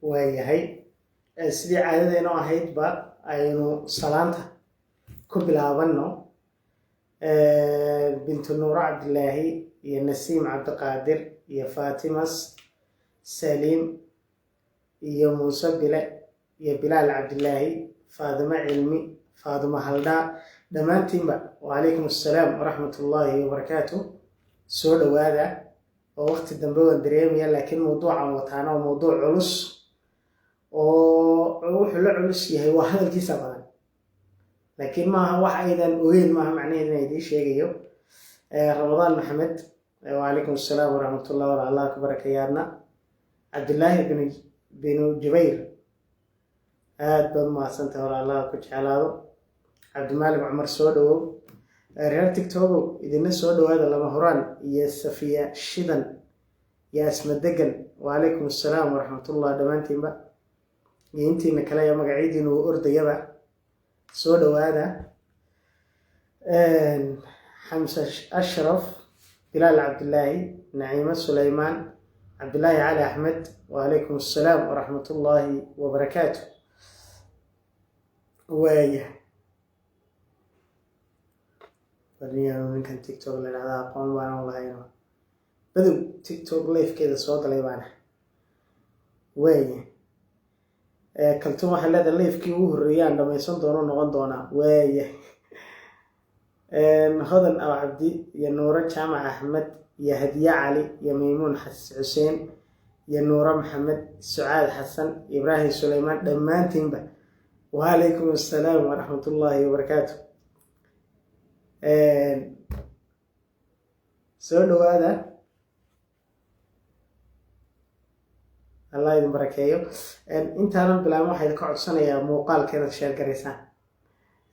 Waayahay, sidii caadadeenu ahaydba aynu salaanta ku bilaabanno. Bintu Nuuro Cabdilaahi iyo Nasiim Cabdiqaadir iyo Faatimas Saliim iyo Muuse Bile iyo Bilaal Cabdilaahi, Faadimo Cilmi, Faadimo Haldhaa, dhammaantiinba wacalaykum assalaam waraxmat ullaahi wabarakaatu. Soo dhowaada. Oo waqti dambe waan dareemaya, laakiin mawduucan wataana waa mawduuc culus, oo wuxuu la culus yahay waa hadalkiisa badan, laakiin maaha wax aydan ogeyn, maaha macnaheed inaan idiin sheegayo. Ramadaan Maxamed, wacalaykum assalaam waraxmatullah wala Allah ku barakayaadna. Cabdillaahi binu Jubayr, aad baad umahadsantahay wala Allah ku jeclaado. Cabdimaalik Cumar, soo dhowow. Reer TikTokow, idina soo dhowaada. Lama Huraan iyo Safiya Shidan iyo Asma Degan, wacalaykum assalaam waraxmatullah dhammaantiinba, iyo intiina kale ee magacyadiinu uu ordayaba, soo dhowaada. Xamse Ashraf, Bilaal Cabdillaahi, Naciimo Sulaymaan, Cabdillaahi Cali Axmed, wacalaykum assalaam waraxmatullaahi wabarakaatu. Waaya, ninkan TikTok la dhahdaa aqoon baanan lahayn, badow TikTok livekeeda soo galay baana. Waaya, Kaltuun waxay leedahay livekii ugu horreeyaan dhamaysan doono noqon doonaa. Waaya, Hodan Aw Cabdi iyo Nuuro Jaamac Axmed iyo Hadiye Cali iyo Maymuun Xuseen iyo Nuuro Maxamed, Sucaad Xasan, Ibraahim Sulaymaan, dhammaantiinba wacalaykum assalaam waraxmatullaahi wabarakaatu. Soo dhowaada, Allah idin barakeeyo. Intaanan bilaabin waxaa idinka codsanayaa muuqaalka inaad share garaysaan.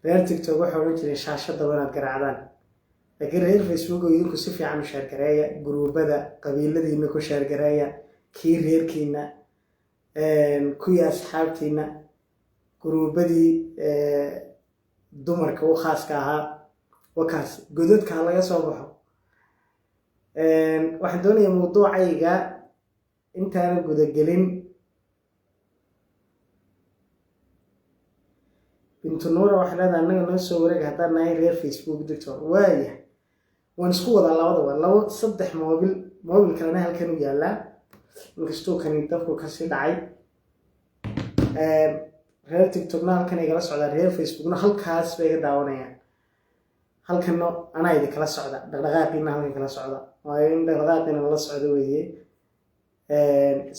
Reer TikTok waxay odhan jireen shaashadaba inaad garaacdaan, laakiin reer Facebook oo idinku si fiican u share gareeya, guruubada qabiiladiina ku share gareeya, kii reerkiina, kuwii asxaabtiina, guruubadii dumarka u khaaska ahaa, wakaas godadka ha laga soo baxo. Waxaan doonayaa mawduucayga intaanan gudagelin. Bintu Nuura waxay leedahay annaga noo soo wareeg haddaan nahay reer Facebook, doctor. Waaya, waan isku wadaa labadaba, labo saddex moobil, moobil kalena halkan u yaallaa, inkastuu kani dabku kasii dhacay. Reer TikTokna halkan igala socdaa, reer Facebookna halkaas bay iga daawanayaan, halkanna anaa idinkala socda, dhaqdhaqaaqiina halkan kala socda, waayo in dhaqdhaqaaqiina lala socdo weeye.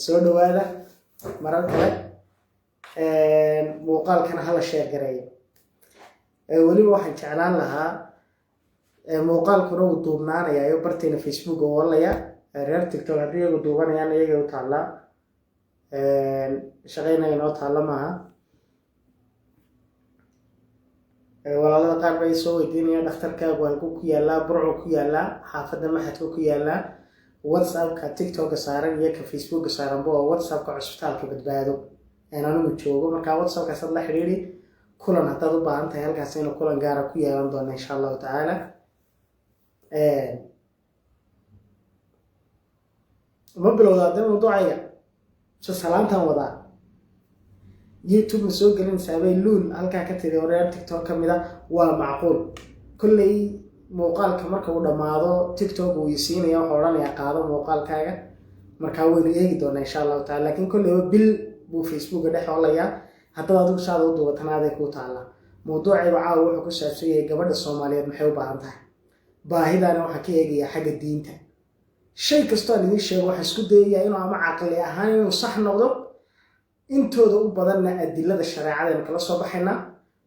Soo dhowaada marar kale, muuqaalkana hala share gareeyo. Weliba waxaan jeclaan lahaa muuqaalkuna wuu duubnaanayaa barteena Facebook oo walaya. Reer TikTok haddii iyagu duubanayaan iyagay u taallaa, shaqaynaya noo taalla maaha. Walaalada qaar bay soo weydiinaya dhakhtarkaagu halkuu ku yaalaa? Burcuu ku yaalaa, xaafadda Maxadku ku yaalaa. WhatsAppka TikToka saaran iyo ka Facebooka saaranba waa WhatsAppka Cusbitaalka Badbaado aan anigu joogo. Markaa WhatsAppkaasaad la xidhiidhi kulan haddaad u baahan tahay, halkaas aynu kulan gaara ku yeelan doona insha allahu tacaala. Ma bilowda haddana mawduucayga mise salaantan wadaa? YouTube ma soo gelinaysaabay luul halkaa ka tiri reer TikTok ka mid a. Waa macquul, kolley muuqaalka marka uu dhammaado TikTok wuu isiinaya, wuxuu odhanayaa qaado muuqaalkaaga, markaa waynu eegi doonaa insha allahu tacala. Laakiin kolleyba bil buu Facebooka dhex oolayaa, haddaad adigu saada u duubatana aday kuu taallaa. Mawduucaygu caawa wuxuu ku saabsan yahay gabadha Soomaaliyeed maxay u baahan tahay. Baahidaana waxaan ka eegayaa xagga diinta. Shay kastoo aan idiin sheego waxaan isku dayayaa inuu ama caqli ahaan inuu sax noqdo, intooda u badanna adilada shareecadaynu kala soo baxaynaa.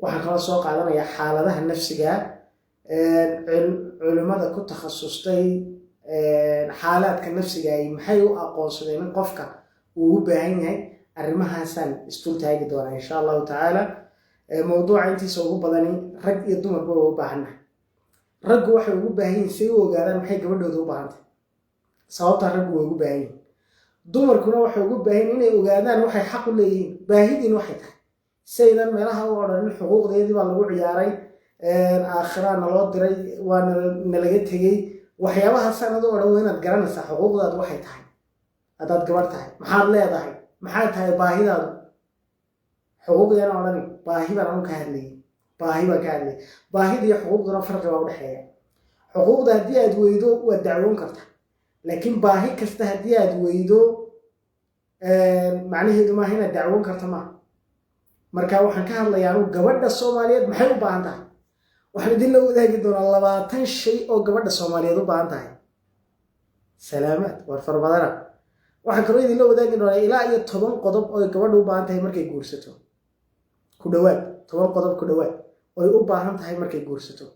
Waxaan kala soo qaadanayaa xaaladaha nafsigaa, culimmada ku takhasustay xaalaadka nafsiga ay maxay u aqoonsadeen in qofka uu u baahan yahay. Arrimahaasaan isdul taagi doonaa insha allahu tacaala. Mawduuca intiisa ugu badani rag iyo dumarba waa u baahannahay. Raggu waxay ugu baahan yihin say u ogaadaan maxay gabadhooda u baahantay, sababtaa raggu waa ugu baahan yihin. Dumarkuna waxay ugu baahan inay ogaadaan waxay xaq u leeyihiin, baahidiin waxay tahay, saydan meelaha u odhanin xuquuqdeedii baa lagu ciyaaray, aakhiraa naloo diray, waa nalaga tegey. Waxyaabahaasaan adu odhan waa inaad garanaysaa xuquuqdaadu waxay tahay. Haddaad gabadh tahay maxaad leedahay, Maxay tahay baahidaadu? Xuquuq yana odhani, baahi baan anu ka hadlayay, baahi baan ka hadlayay. Baahida iyo xuquuqduna farqi baa udhexeeya. Xuquuqda haddii aad weydo waad dacwoon karta, laakiin baahi kasta haddii aad weydo macnaheedu maaha inaad dacwoon karta maaha. Marka waxaan ka hadlayaa anugu gabadha Soomaaliyeed maxay u baahan tahay. Waxaan idin la wadaagi doonaa 20 shay oo gabadha Soomaaliyeed u baahan tahay. Salaamaad war fara badana. Waxaan kaloo idinla wadaagi doonaa ilaa iyo 10 qodob oo gabadha u baahan tahay markay guursato, ku dhowaad 10 qodob ku dhowaad oy u baahan tahay markay guursato.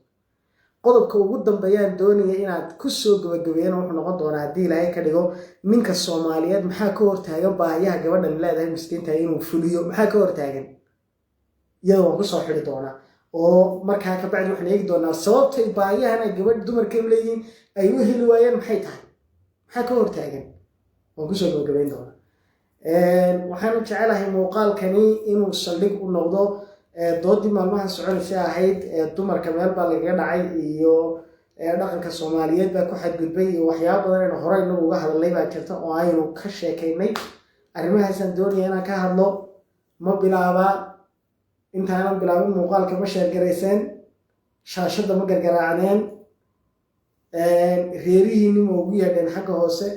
Qodobka ugu dambeeyaan doonaya inaad ku soo gabagabeeyana wuxuu noqon doonaa, haddii Ilaahay ka dhigo, ninka Soomaaliyeed maxaa ka hortaagan baahiyaha gabadhan leedahay miskiinta inuu fuliyo? Maxaa ka hortaagan? Iyada waan kusoo xidhi doonaa, oo markaa kabacdi waxaan eegi doonaa sababtay baahiyahan ay gabadh dumarkan leeyihiin ay u heli waayeen maxay tahay, maxaa ka hortaagan. Waan kusoo gabagabeyn doonaa. Waxaanu jecelahay muuqaalkani inuu saldhig u noqdo doodii maalmahan soconaysa ahayd dumarka meel baa lagaga dhacay iyo dhaqanka Soomaaliyeed baa ku xadgudbay iyo waxyaaba badan aynu hore inagu uga hadalnay baa jirta oo aynu ka sheekaynay. Arrimahaasaan doonaya inaan ka hadlo. Ma bilaabaa? Intaanan bilaabin muuqaalka, ma share garayseen? Shaashadda ma gargaraacdeen? Reerihiinni ma ugu yeedheen xagga hoose?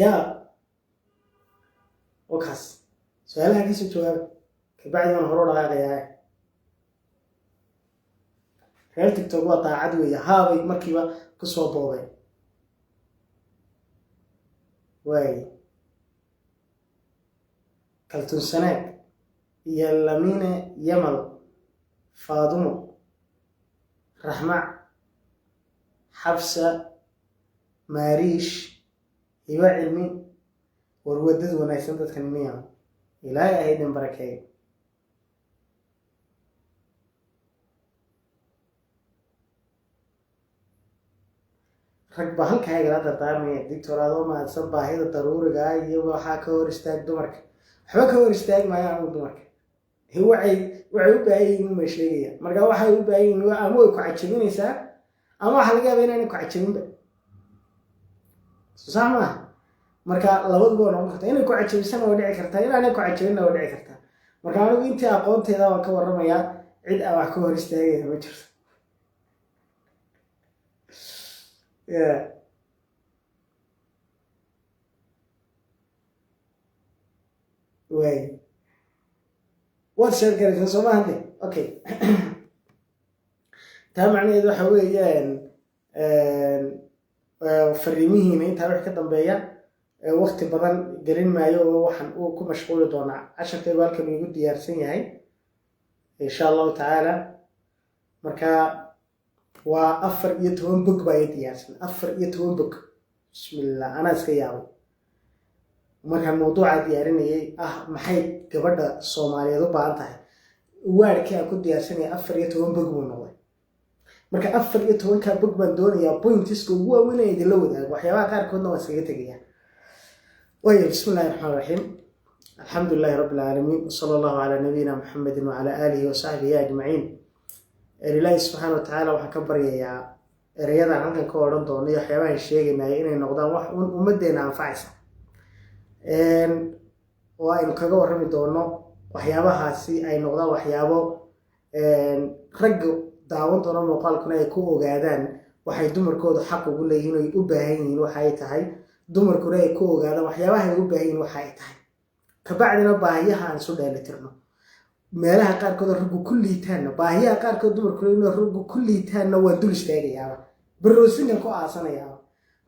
Ya wakaas su-aalaha kasoo jawaaba, kabacdi waan hore u dhaqaaqayaa. Reer TikTok waa daacad weeye, haabay markiiba kusoo boobeen. Waay Kaltuun iyo Lamine Yamal, Faadumo, Raxma, Xabsa, Maariish, Hiba Cilmi. War wadad wanaagsan dadkan miya? Ilaahay ahaydin barakeeyo. Rag baa halkaa igala dardaarmaya: "Doctor, adoo mahadsan, baahida daruuriga ah iyo waxaa ka hor istaag dumarka." Waxba ka hor istaag maayo anugu dumarka. Waxay u baahan yihiin uma sheegaya. Marka waxay u baahan yihiin ama way ku cajabinaysaa ama waxaa laga yaaba inaanay ku cajabinba. Soo sax maaha? Marka labaduba waa noqon kartaa. Inay ku cajabisana way dhici kartaa, inaanay ku cajabinna way dhici kartaa. Marka anigu intii aqoonteeda waan ka warramayaa, cid aan wax ka hor istaagaya ma jirto. Yeah. Waay, waad share garaysaa soo maaha de? Okay, taa macnaheedu waxa weeyaan fariimihiina intaa wix ka dambeeya waqti badan gelin maayo oo waxaan uu ku mashquuli doonaa casharkaygu halkan igu diyaarsan yahay, insha Allahu tacaala. Marka waa 14 bog baa ii diyaarsan, 14 bog. Bismillah, anaa iska yaabay markaan mawduuca diyaarinayay ah maxay gabadha Soomaaliyeed u baahan tahay. Waarkii aan ku diyaarsanaya 14 bog buu noqday. Marka 14-ka bog baan doonayaa points-ka ugu waaweyn inaan idinla wadaago, waxyaabaha qaarkoodna waan iskaga tegayaa. Waayo, bismi illahi raxmaan raxiim, alxamdu lilahi rabbi alcaalamiin, wsala allahu calaa nabiyina Muxamedin wacala aalihi wasaxbihi ajmaciin. Ilaahi subxaana wa tacaala waxaan ka baryayaa ereyadan halkan ka odhan doono iyo waxyaabahan sheegaynaya inay noqdaan wax un ummaddeena anfacaysa, oo aynu kaga warrami doono waxyaabahaasi ay noqdaan waxyaabo ragga daawan doono muuqaalkuna ay ku ogaadaan waxay dumarkoodu xaq ugu leeyihiin oy u baahan yihiin waxa ay tahay, dumarkuna ay ku ogaadaan waxyaabaha ay u baahan yihiin waxa ay tahay. Kabacdina baahiyaha aan isu dheelitirno. Meelaha qaarkood raggu ku liitaanna, baahiyaha qaarkood dumarkuna inuu raggu ku liitaanna, waan dul istaagayaaba, baroosinkan ku aasanayaaba.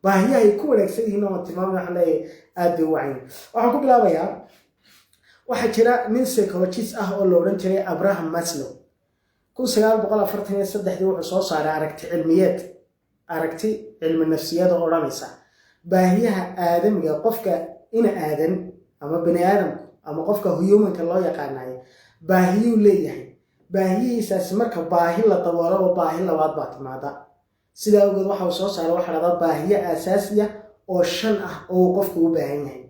Baahiyaha ay ku wanaagsan yihiinna waan tilmaamay, waxaan leeyahay aad bay u wacan. Waxaan ku bilaabayaa, waxaa jira nin psychologist ah oo la odhan jiray Abraham Maslow. 1943-dii wuxuu soo saaray aragti cilmiyeed, aragti cilmi nafsiyada odhanaysa baahiyaha aadamiga, qofka ina aadan ama bani aadamku ama qofka human-ka loo yaqaanayo baahiyuu leeyahay. Baahiyihiisaasi marka baahi la daboolaba, baahi labaad baa timaada. Sidaa awgeed waxa uu soo saaray waxa dhahdaa baahiyo aasaasiya oo shan ah oo uu qofku u baahan yahay.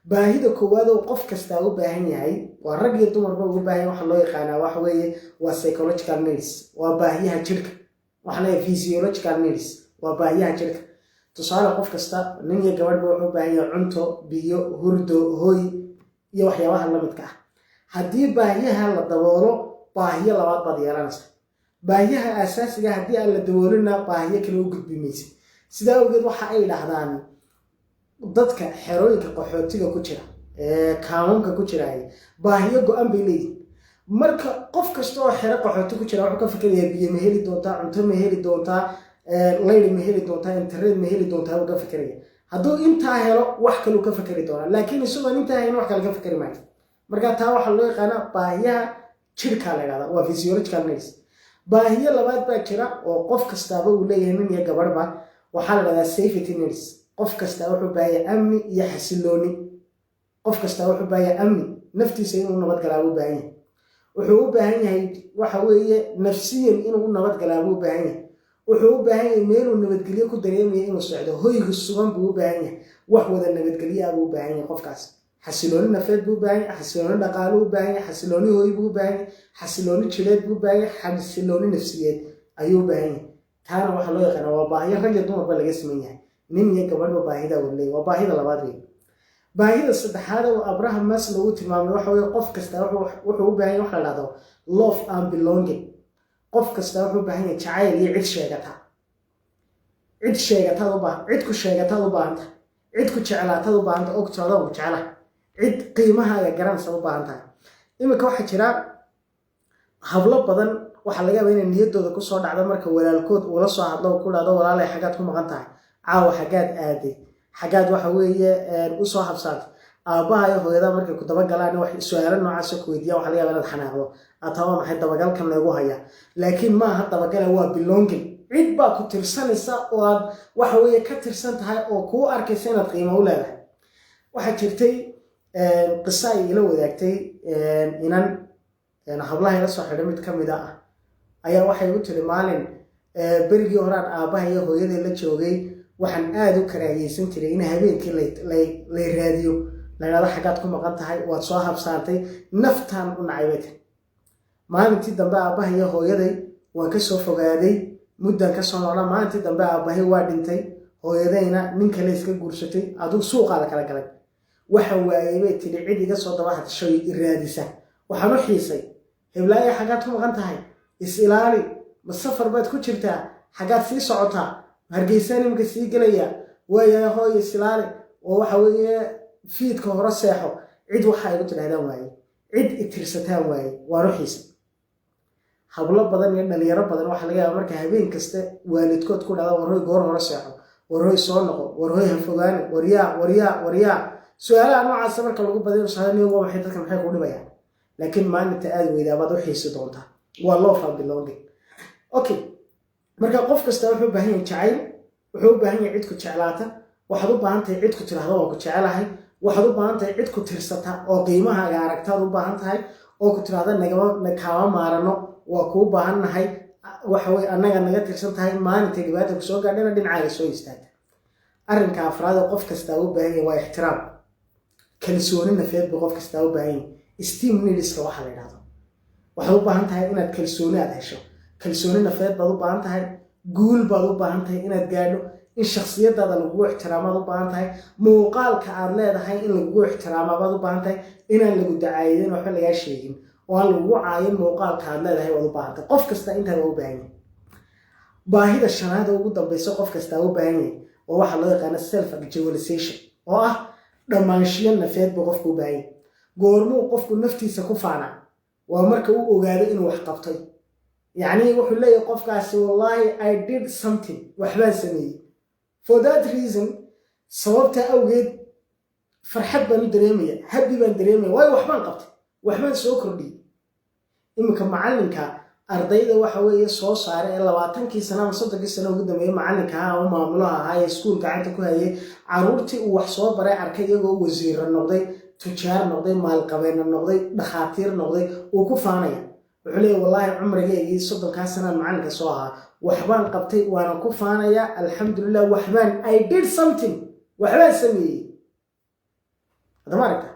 Baahida koowaad oo qof kastaa u baahan yahay, waa rag iyo dumarba ugu baahan yahay, waxa loo yaqaanaa waxa weeye waa psychological needs, waa baahiyaha jirka. Waxaa leeyahay physiological needs, waa baahiyaha jirka. Tusaale, qof kasta, nin iyo gabadhba, wuxuu u baahan yahay cunto, biyo, hurdo, hoy iyo waxyaabaha la midka ah. Haddii baahiyaha la daboolo, baahiyo labaad baad yeelanaysa. Baahiyaha aasaasiga haddii aan la daboolina, baahiyo kale u gudbi maysa. Sidaa awgeed waxa ay dhahdaan dadka xerooyinka qaxootiga ku jira ee kaamamka ku jiraay baahiyo go-an bay leeyihin. Marka qof kasta oo xero qaxooti ku jira wuxuu ka fikirayaa: biyo ma heli doontaa, cunto ma heli doontaa, layri ma heli doontaa, internet ma heli doontaa buu ka fikiraya. Hadduu intaa helo, wax kaluu ka fikeri doonaa, laakiin isagoon intaa helin wax kale ka fikeri maayo. Marka taa waxaa loo yaqaanaa baahiyaha jirkaa la dhahdaa, waa physiological needs. Baahiyo labaad baa jira oo qof kastaaba uu leeyahay, nin iyo gabadhba. Waxaa la dhahdaa safety needs. Qof kastaa wuxuu baahaya amni iyo xasilooni. Qof kastaa wuxuu baahaya amni, naftiisa inuu nabadgalaa buu baahan yahay. Wuxuu u baahan yahay, waxa weeye, nafsiyan inuu u nabadgalaa buu u baahan yahay. Wuxuu u baahan yahay meeluu nabadgelyo ku dareemaya inuu socdo. Hoyga sugan buu u baahan yahay, wax wada nabadgelyo ah buu u baahan yahay qofkaas. Xasilooni nafeed buu u baahan yahay, xasilooni dhaqaalo u baahan yahay, xasilooni hoy buu u baahan yahay, xasilooni jireed buu u baahan yahay, xasilooni nafsiyeed ayuu u baahan yahay. Taana waxaa loo yaqaanaa waa baahiyo rag iyo dumarba laga siman yahay, nin iyo gabadhba baahida wadley. Waa baahida labaad wey. Baahida saddexaad oo Abraham Maslow uu tilmaamay waxa weye qof kasta wuxuu u baahan yahay wax la dhahdo love and belonging. Qof kasta wuxuu u baahan yahay jacayl iyo cid sheegata. Cid sheegataad u baahan, cid ku sheegataad u baahan tahay, cid ku jeclaataad u baahan tahay, ogtooda ku jeclaha, cid qiimahaaga garanaysa u baahan tahay. Iminka waxaa jira hablo badan, waxaa laga yaabaa inay niyaddooda kusoo dhacdo marka walaalkood uula soo hadlo, ku dhahdo: "Walaalay, xaggaad ku maqan tahay caawa? Xaggaad aaday? Xaggaad, waxa weeye, usoo habsaantay?" Aabbaha iyo hooyada markay ku dabagalaan, wax su-aalo noocaasa ku weydiiya, waxa laga yaabaa inaad xanaaqdo, aad waa maxay dabagalkan laygu hayaa? Laakiin maaha dabagala, waa belonging. Cid baa ku tirsanaysa oo aad, waxa weeye, ka tirsan tahay oo kuu arkaysa inaad qiimo u leedahay. Waxaa jirtay qiso ay ila wadaagtay inan hablaha ila soo xidhay mid ka mid ah ayaa waxay u tiri: "Maalin berigii horaan aabbaha iyo hooyadii la joogay, waxaan aada u karaahiyeysan jiray in habeenkii lay raadiyo, la dhahdo: 'Xaggaad ku maqan tahay? Waad soo habsaantay.' Naftaan u nacay," bay tiri. "Maalintii dambe aabbaha iyo hooyaday waan kasoo fogaaday, muddaan kasoo noolaa. Maalintii dambe aabbahay waa dhintay, hooyadayna nin kale iska guursatay, aduu suuqaa la kala galay. Waxa waayey," bay tidhi, "cid iga soo daba hadasho, i raadisa. Waxaan u xiisay: 'Heblaayo, xaggaad ku maqan tahay? Is ilaali, ma safar baad ku jirtaa? Xaggaad sii socotaa? Hargeysaan iminka sii gelaya, waayahay hooyo, is ilaali oo, waxa weeye, fiidka hore seexo.' Cid waxa igu tidhahdaan waaye, cid itirsataan waaye, waan u xiisay." Hablo badan iyo dhalinyaro badan waxaa laga yaaba marka habeen kasta waalidkood ku dhahda: "Warhoy, goor hore seexo, warhoy, soo noqo, warhoy, ha fogaani, waryaa, waryaa, waryaa," su-aalaha noocaasa marka lagu badayo, sahaniyo waa maxay dadka, maxay ku dhibayaan? Laakiin maalinta aada weydaa baad u xiisi doontaa. Waa love and belonging. Okay, marka qof kasta wuxuu u baahan yahay jacayl, wuxuu u baahan yahay cid ku jeclaata. Waxaad u baahan tahay cid ku tidhaahdo: "Waan ku jecelahay." Waxaad u baahan tahay cid ku tirsata oo qiimahaaga aragtaad u baahan tahay, oo ku tidhaahda: "Nagama kaama maarano, waa kuu baahan nahay, waxa weye, annaga naga tirsan tahay." Maalintay dhibaata kusoo gaadhana dhinacaaga soo istaagta. Arrinka afraad oo qof kastaa u baahan yahay waa ixtiraam. Kalsooni nafeed buu qof kastaa u baahan yahay. Esteem needs-ka waxa la yidhahdo, waxaad u baahan tahay inaad kalsooni aad hesho. Kalsooni nafeed baad u baahan tahay, guul baad u baahan tahay inaad gaadho, in shakhsiyadaada lagugu ixtiraamaad u baahan tahay, muuqaalka aad leedahay in lagugu ixtiraamaa baad u baahan tahay, inaan lagu dacaayadin, waxba lagaa sheegin oo aan lagugu caayin muuqaalka aad leedahay waad u baahan tahay. Qof kasta intaa waa u baahan yahay. Baahida shanaad oo ugu dambaysa qof kastaa u baahan yahay oo waxaa loo yaqaana self actualization, oo ah dhammaanshiyo nafeed buu qofku u baahan yahay. Goormuu qofku naftiisa ku faanaa? Waa marka uu ogaado inuu wax qabtay. Yacni wuxuu leeyahay qofkaasi: "Wallaahi, I did something, waxbaan sameeyey." For that reason, sababta awgeed, farxad baan u dareemaya, happy baan dareemaya, waayo waxbaan qabtay, waxbaan soo kordhiyey. Iminka macallinka ardayda, waxa weeye, soo saaray ee 20-kii sano ama 30-kii sano ugu dambeeyey macallinka ahaa ama maamulaha ahaa ee iskuul gacanta ku hayay, caruurtii uu wax soo baray arkay iyagoo wasiiro noqday, tujaar noqday, maalqabeena noqday, dhakhaatiir noqday, uu ku faanaya. Wuxuu leeyahy: "Wallaahi, cumrigeygii 30-kaa sanaan macallinka soo ahaa, waxbaan qabtay, waana ku faanayaa, alxamdulilah, waxbaan, I did something, waxbaan sameeyey." Hadama aragta?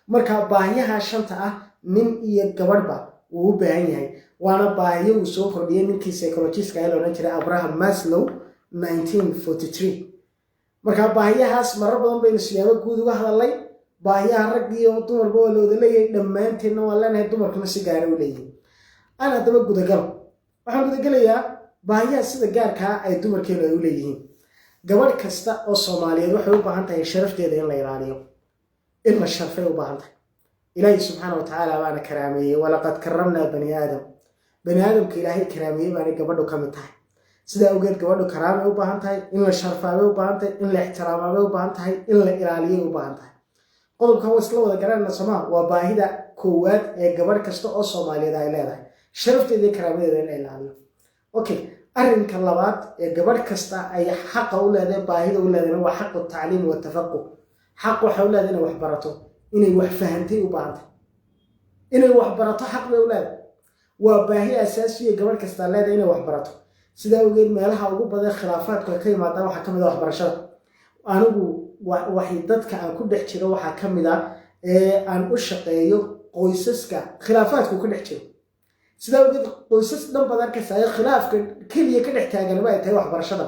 Marka baahiyaha shanta ah nin iyo gabadhba wuu u baahan yahay, waana baahiyo uu soo kordhiyey ninkii psychologist-ka ee la odhan jiray Abraham Maslow 1943. Marka baahiyahaas marar badan baynu siyaabo guud uga hadalnay. Baahiyaha rag iyo dumarba waa la wada leeyahay, dhammaanteedna waan leenahay, dumarkuna si gaara u leeyihin. Aan haddaba gudagalo, waxaan gudagelayaa baahiyaha sida gaarkaa ay dumarkeenu ay u leeyihiin. Gabadh kasta oo Soomaaliyeed waxay u baahan tahay sharafteeda in la ilaaliyo, in la sharfay u baahan tahay. Ilaahay subxaana wa tacaala baana karaameeyey. ولقد كرمنا بني آدم. Bani aadamka Ilaahay karaameeyey baanay gabadhu ka mid tahay. Sidaa awgeed gabadhu karaamay u baahan tahay, in la sharfaabay u baahan tahay, in la ixtiraamaabay u baahan tahay, in la ilaaliyay u baahan tahay. Qodobkan waa isla wada garanayna, somaa? Waa baahida koowaad ee gabadh kasta oo Soomaaliyeed ay leedahay, sharafteeda iyo karaamadeeda in la ilaaliyo. Okay, arrinka labaad ee gabadh kasta ay xaqa u leedahay, baahida u leedahayna, waa حق التعليم والتفقه. Xaq waxay u leedahay inay wax barato, inay wax fahantay u baahan tahay. Inay wax barato xaq bay u leedahay, waa baahi asaasiya gabadh kastaa leedahay inay wax barato. Sidaa awgeed meelaha ugu badan khilaafaadku ay ka yimaadaan waxaa ka mid a waxbarashada. Anigu waxay dadka aan ku dhex jiro waxaa ka mid a ee aan u shaqeeyo qoysaska khilaafaadku ka dhex jiro. Sidaa awgeed qoysas dhan baad arkaysaa khilaafka keliya ka dhex taaganba ay tahay waxbarashada.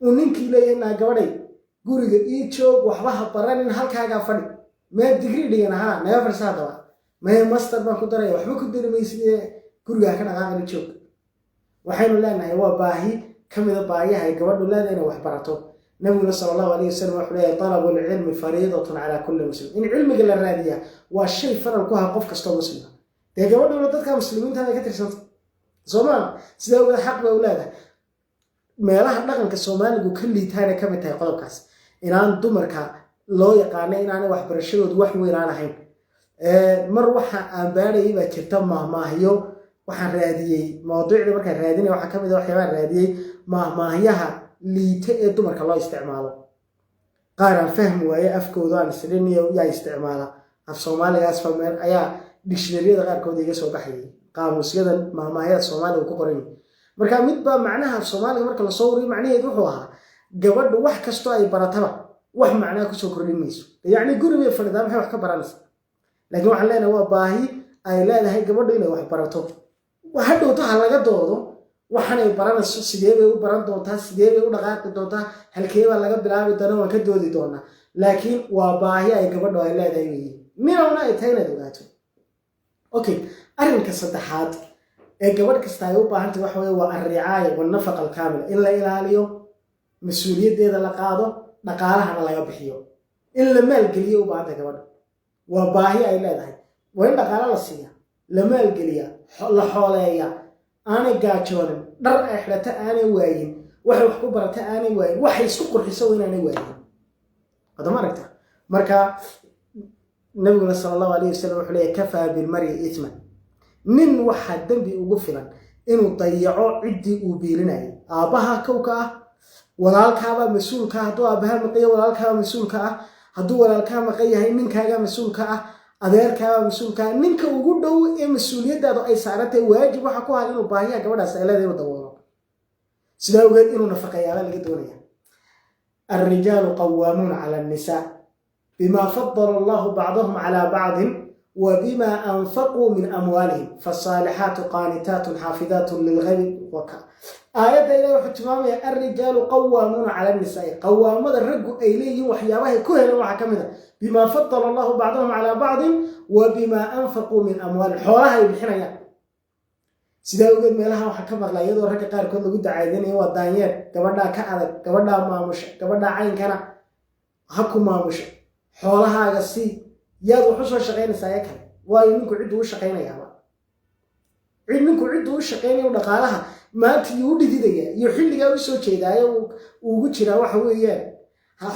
Uu ninkii leeyahay, "Naa gabadhay, guriga ii joog, waxba ha baranin, halkaagaa fadhi. Mee digrii dhigan ahaa naga fadhisa haddaba, mee master baan ku daraya, waxba ku dari maysid, gurigaa ka dhaqaaqina, joog." Waxaynu leenahay waa baahi ka mida baahiyaha ay gabadhu leedahay inay wax barato. Nabiguna sala Allahu alayh wasalam wuxuu leeyahay: طلب العلم فريضة على كل مسلم. In cilmiga la raadiyaa waa shay faral ku aha qof kastoo muslima. Dee gabadhuna dadka muslimiinta bay ka tirsanta, soo maa? Sidaa ogeed xaq bay u leedahay. Meelaha dhaqanka Soomaaligu ka liitaanay ka mid tahay qodobkaas, inaan dumarka loo yaqaano inaanay waxbarashadoodu wax weyn aan ahayn. Mar waxa aan baadhayay baa jirta maahmaahyo. Waxaan raadiyey mawduucdii, markaan raadinaya waxaa ka mid a waxyaabaan raadiyey maahmaahyaha liita ee dumarka loo isticmaalo. Qaar aan fahmi waaye afkooda, aan isdhiniyo yaa isticmaala af Soomaaligaas fahmeen, ayaa dictionaryada qaarkood iga soo baxayay, qaamuusyadan maahmaahyada Soomaaliga ku qoran. Marka mid baa macnaha af Soomaaliga marka lasoo wariyo macnaheedu wuxuu ahaa: gabadhu wax kastoo ay barataba wax macnaa kusoo kordhin mayso, yacni guri bay fadhidaa, maxay wax ka baranaysaa? Laakiin waxaan leenahay waa baahi ay leedahay gabadhu inay wax barato. Hadhowto ha laga doodo waxaanay baranayso, sidee bay u baran doontaa, sidee bay u dhaqaaqi doontaa, halkee baa laga bilaabi doona, waan ka doodi doonaa. Laakiin waa baahi ay gabadhu ay leedahay weyi, minowna ay tahay inaad ogaato. Okay, arrinka saddexaad ee gabadh kasta ay u baahantay waxa weye waa الرعاية والنفقة الكاملة. In la ilaaliyo, mas-uuliyaddeeda la qaado, dhaqaalahana laga bixiyo, in la maalgeliyo u baahantay gabadha. Waa baahi ay leedahay. Waa in dhaqaalo la siiya, la maalgeliya, la xooleeya, aanay gaajoonin, dhar ay xidhata aanay waayin, waxay wax ku barata aanay waayin, waxay isku qurxiso waa inaanay waayin. Adama aragta? Marka nabiguna sala Allahu alayh wasalam wuxuu leeyahy: كفى بالمرء إثما. Nin waxaa dembi ugu filan inuu dayaco ciddii uu biilinayay. Aabbaha kowka ah, walaalkaabaa mas-uulka ah. Hadduu aabbaha maqayo, walaalkaabaa mas-uulka ah. Hadduu walaalkaa maqan yahay, ninkaagaa mas-uulka ah, adeerkaabaa mas-uulka ah. Ninka ugu dhow ee mas-uuliyaddaadu ay saarantahay, waajib waxa ku ah inuu baahiyaha gabadhaas ay leedahay inuu daboolo. Sidaa ogeed inuu nafaqeeyaabaa laga doonaya. الرجال قوامون على النساء بما فضل الله بعضهم على بعض وبما أنفقوا من أموالهم، فالصالحات قانتات حافظات للغيب. Aayadda Ilahi wuxuu tilmaamaya: الرجال قوامون على النساء. Qawaamada raggu ay leeyihiin waxyaabahay ku heleen waxaa ka mid a بما فضل الله بعضهم على بعض وبما أنفقوا من أموالهم, xoolaha ay bixinayaan. Sidaa ogeed meelaha waxaa ka maqlaa iyadoo ragga qaarkood lagu dacaydinayo: waa daanyeer, gabadhaa ka adag, gabadhaa maamusha, gabadhaa caynkana ha ku maamusha, xoolahaaga sii, yaad wax u soo shaqaynaysaa ee kale. Waayo, ninku cidduu u shaqaynayaaba, cid ninku cidduu u shaqaynaya dhaqaalaha maanta yuu u dhididaya iyo xilligaa u soo jeedaayo ugu jiraa waxa weeyaan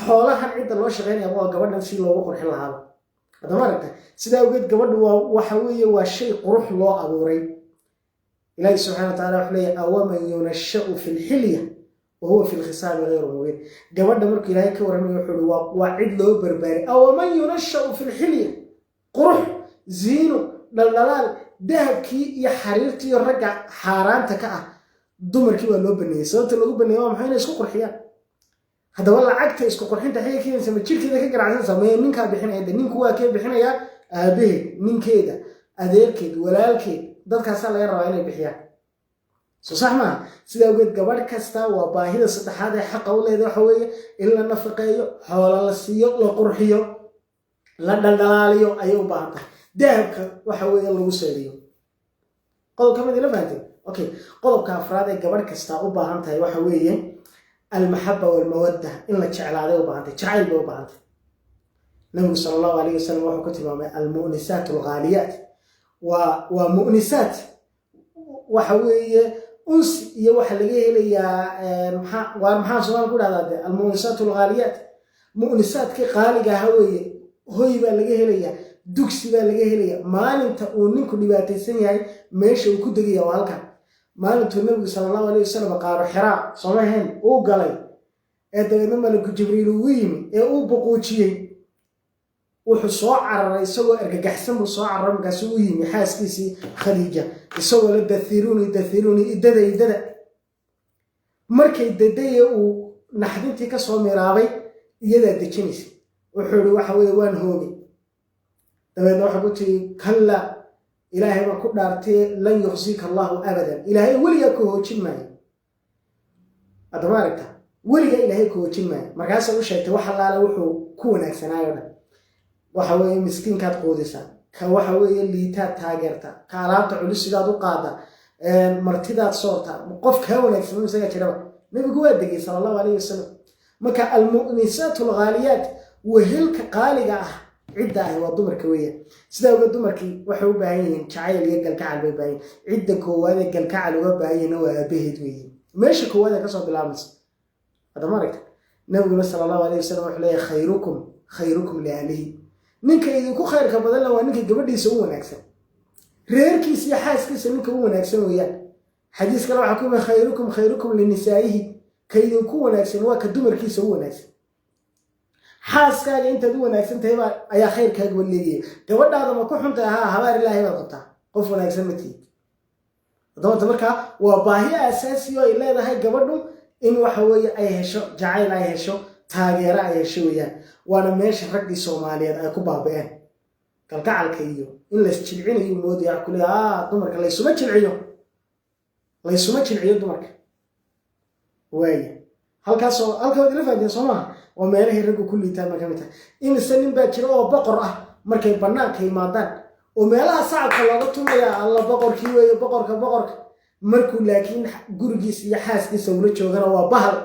xoolahan cidda loo shaqaynaya waa gabadhan, si loogu qurxin lahaaba. Haddama aragta? Sidaa awgeed gabadhu waa waxa weeye waa shay qurux loo abuuray. Ilaahi subxana wa tacala wuxuu leeyahy: أومن ينشأ في الحلية وهو في الخصام غير مبين. Gabadha markuu Ilaahay ka warramaya wuxuu uhi waa cid loo barbaaray. أومن ينشأ في الحلية, qurux, ziino, dhaldhalaal, dahabkii iyo xariirtii iyo ragga xaaraanta ka ah, dumarkii waa loo baneeyey. Sababta loogu baneeyey waa maxay? Inay isku qurxiyaan. Haddaba lacagta isku qurxinta xigay keenaysa, ma jirkeeda ka ganacsanaysa? Maya, ninkaa bixinaya. De ninku waa kee bixinayaa? Aabaheed, ninkeeda, adeerkeed, walaalkeed, dadkaasaa laga rabaa inay bixiyaan. Soo sax maaha? Sidaa awgeed gabadh kasta waa baahida saddexaad ee xaqa u leedahay waxa weeye in la nafaqeeyo, xoola la siiyo, la qurxiyo, la dhaldhalaaliyo ayay u baahan tahay, dahabka waxa weeye lagu seediyo. Qodobka mid ila fahanteen? Okay, qodobka afraad ee gabadh kasta u baahan tahay waxa weeye almaxaba walmawadda, in la jeclaaday u baahan tahay, jacayl bay u baahan tahay. Nabigu sala Allahu alayh wasalam wuxuu ku tilmaamay almu'nisaat alghaaliyaat. Waa mu'nisaat, waxa weeye unsi iyo waxa laga helayaa. Maxaa waa, maxaa Soomaali ku dhahdaa de? Almu'nisaat alghaaliyaat, mu'nisaadkii qaaliga aha weeye. Hoy baa laga helayaa, dugsi baa laga helaya. Maalinta uu ninku dhibaataysan yahay, meesha uu ku degaya waa halkan. Maalintuu Nabigu sala Allahu alayh wasalam qaaro Xiraa soomahayn uu galay ee dabeedna malaku Jibriil ugu yimi ee uu buquujiyey, wuxuu soo cararay isagoo argagaxsan buu soo cararay. Markaasuu u yimi xaaskiisii Khadiija isagoo la "Dathiruuni, dathiruuni, idada, idada." Markay dadaye uu naxdintii ka soo miraabay, iyadaa dejinaysa. Wuxuu ihi, "Waxa weeye waan hoogay." Dabeedna waxaa ku tiri, "Kalla, Ilaahay baan ku dhaartee, lan yukhzika Allahu abadan." Ilaahay weligaa ku hoojin maayo. Haddama aragta, weligaa Ilaahay ku hoojin maayo. Markaasa u sheegtay wax allaale wuxuu ku wanaagsanaayo dhan. Waxa weeye miskiinkaad quudisaa, ka waxa weeye liitaad taageerta, ka alaabta culisidaad u qaada, martidaad soorta. Qof kaa wanaagsan isagaa jiraba? Nabigu waa degay sala Allahu alayh wasalam. Marka almu'nisaat alghaaliyaat, wehelka qaaliga ah cidda ahi waa dumarka weeyaan. Sidaa oga dumarkii waxay u baahan yihiin jacayl iyo galkacal bay baahan yihin. Cidda koowaad ee galkacal uga baahan yihiin waa aabaheed weeye, meesha koowaad ee kasoo bilaabmaysa. Hadda ma aragta, Nabiguna sala Allahu alayh wasalam wuxuu leeyahay, "Khayrukum khayrukum liahlihi." Ninka idinku khayrka badanna waa ninka gabadhiisa u wanaagsan, reerkiisa iyo xaaskiisa ninka u wanaagsan weeyaan. Xadiis kale waxaa ku yimi, "Khayrukum khayrukum linisaa'ihi." Ka idinku wanaagsan waa ka dumarkiisa u wanaagsan. Xaaskaaga intaad u wanaagsan tahay baa ayaa khayrkaaga leegaya. Gabadhaada ma ku xuntahay? Haa, habaar Ilaahay baad qabtaa, qof wanaagsan ma tihid. Addoonta markaa waa baahi asaasi oo ay leedahay gabadhu in waxa weeye ay hesho jacayl, ay hesho taageero, ay hesho weeyaan. Waana meesha raggii Soomaaliyeed ay ku baaba'een. Kalgacalka iyo in lays jilcinayo moodaya kule. Dumarka laysuma jilciyo, laysuma jilciyo dumarka. Waaya, halkaasoo halka waad ila fahanteen, soo maaha? Waa meelahay raggu ku liitaan ma ka mid tahay. Imise nin baa jira oo boqor ah markay bannaanka yimaadaan oo meelaha sacabka looga tumaya, "Alla, boqorkii weeye, boqorka, boqorka." Markuu laakiin gurigiisa iyo xaaskiisa ula joogana waa bahal.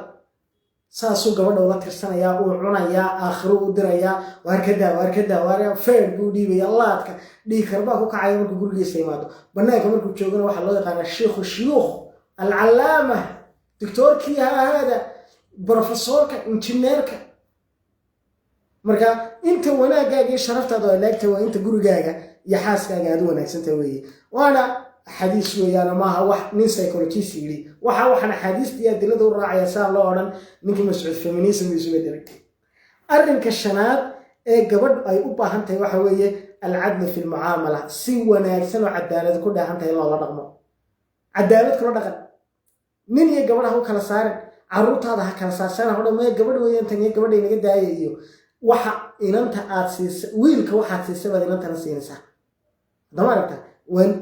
Saasuu gabadha ula tirsanayaa, uu cunayaa, aakhiro u dirayaa, "Waar ka daa, waar ka daa, waar." Feer buu dhiibaya, laadka dhiigkarbaa ku kacaya markuu gurigiisa yimaado. Bannaanka markuu joogana waxaa loo yaqaanaa shiikhu shuyuukh, alcallaama, doctoorkii hahaada, brofesoorka, injineerka. Marka inta wanaagaaga iyo sharaftaada ay laagta waa inta gurigaaga iyo xaaskaaga aad u wanaagsanta weeye. Waana xadiis weeyaan, maaha wax nin psychologist yidhi. Waxaan axaadiista iyo adilada u raacaya saa loo odhan ninkii Mascuud feminism isu bedelay. Arrinka shanaad ee gabadhu ay u baahan tahay waxa weeye alcadlu fi lmucaamala, si wanaagsan oo cadaalad ku dhaahan tahay loola dhaqmo. Cadaalad kula dhaqan, nin iyo gabadh ha u kala saarin, caruurtaada ha kala saarsan hodhan maya, gabadh weeyaan tan iyo gabadhay naga daaya. Iyo waxa inanta aad siisa, wiilka waxaad siisa baad inantana siinaysaa. Haddama aragta,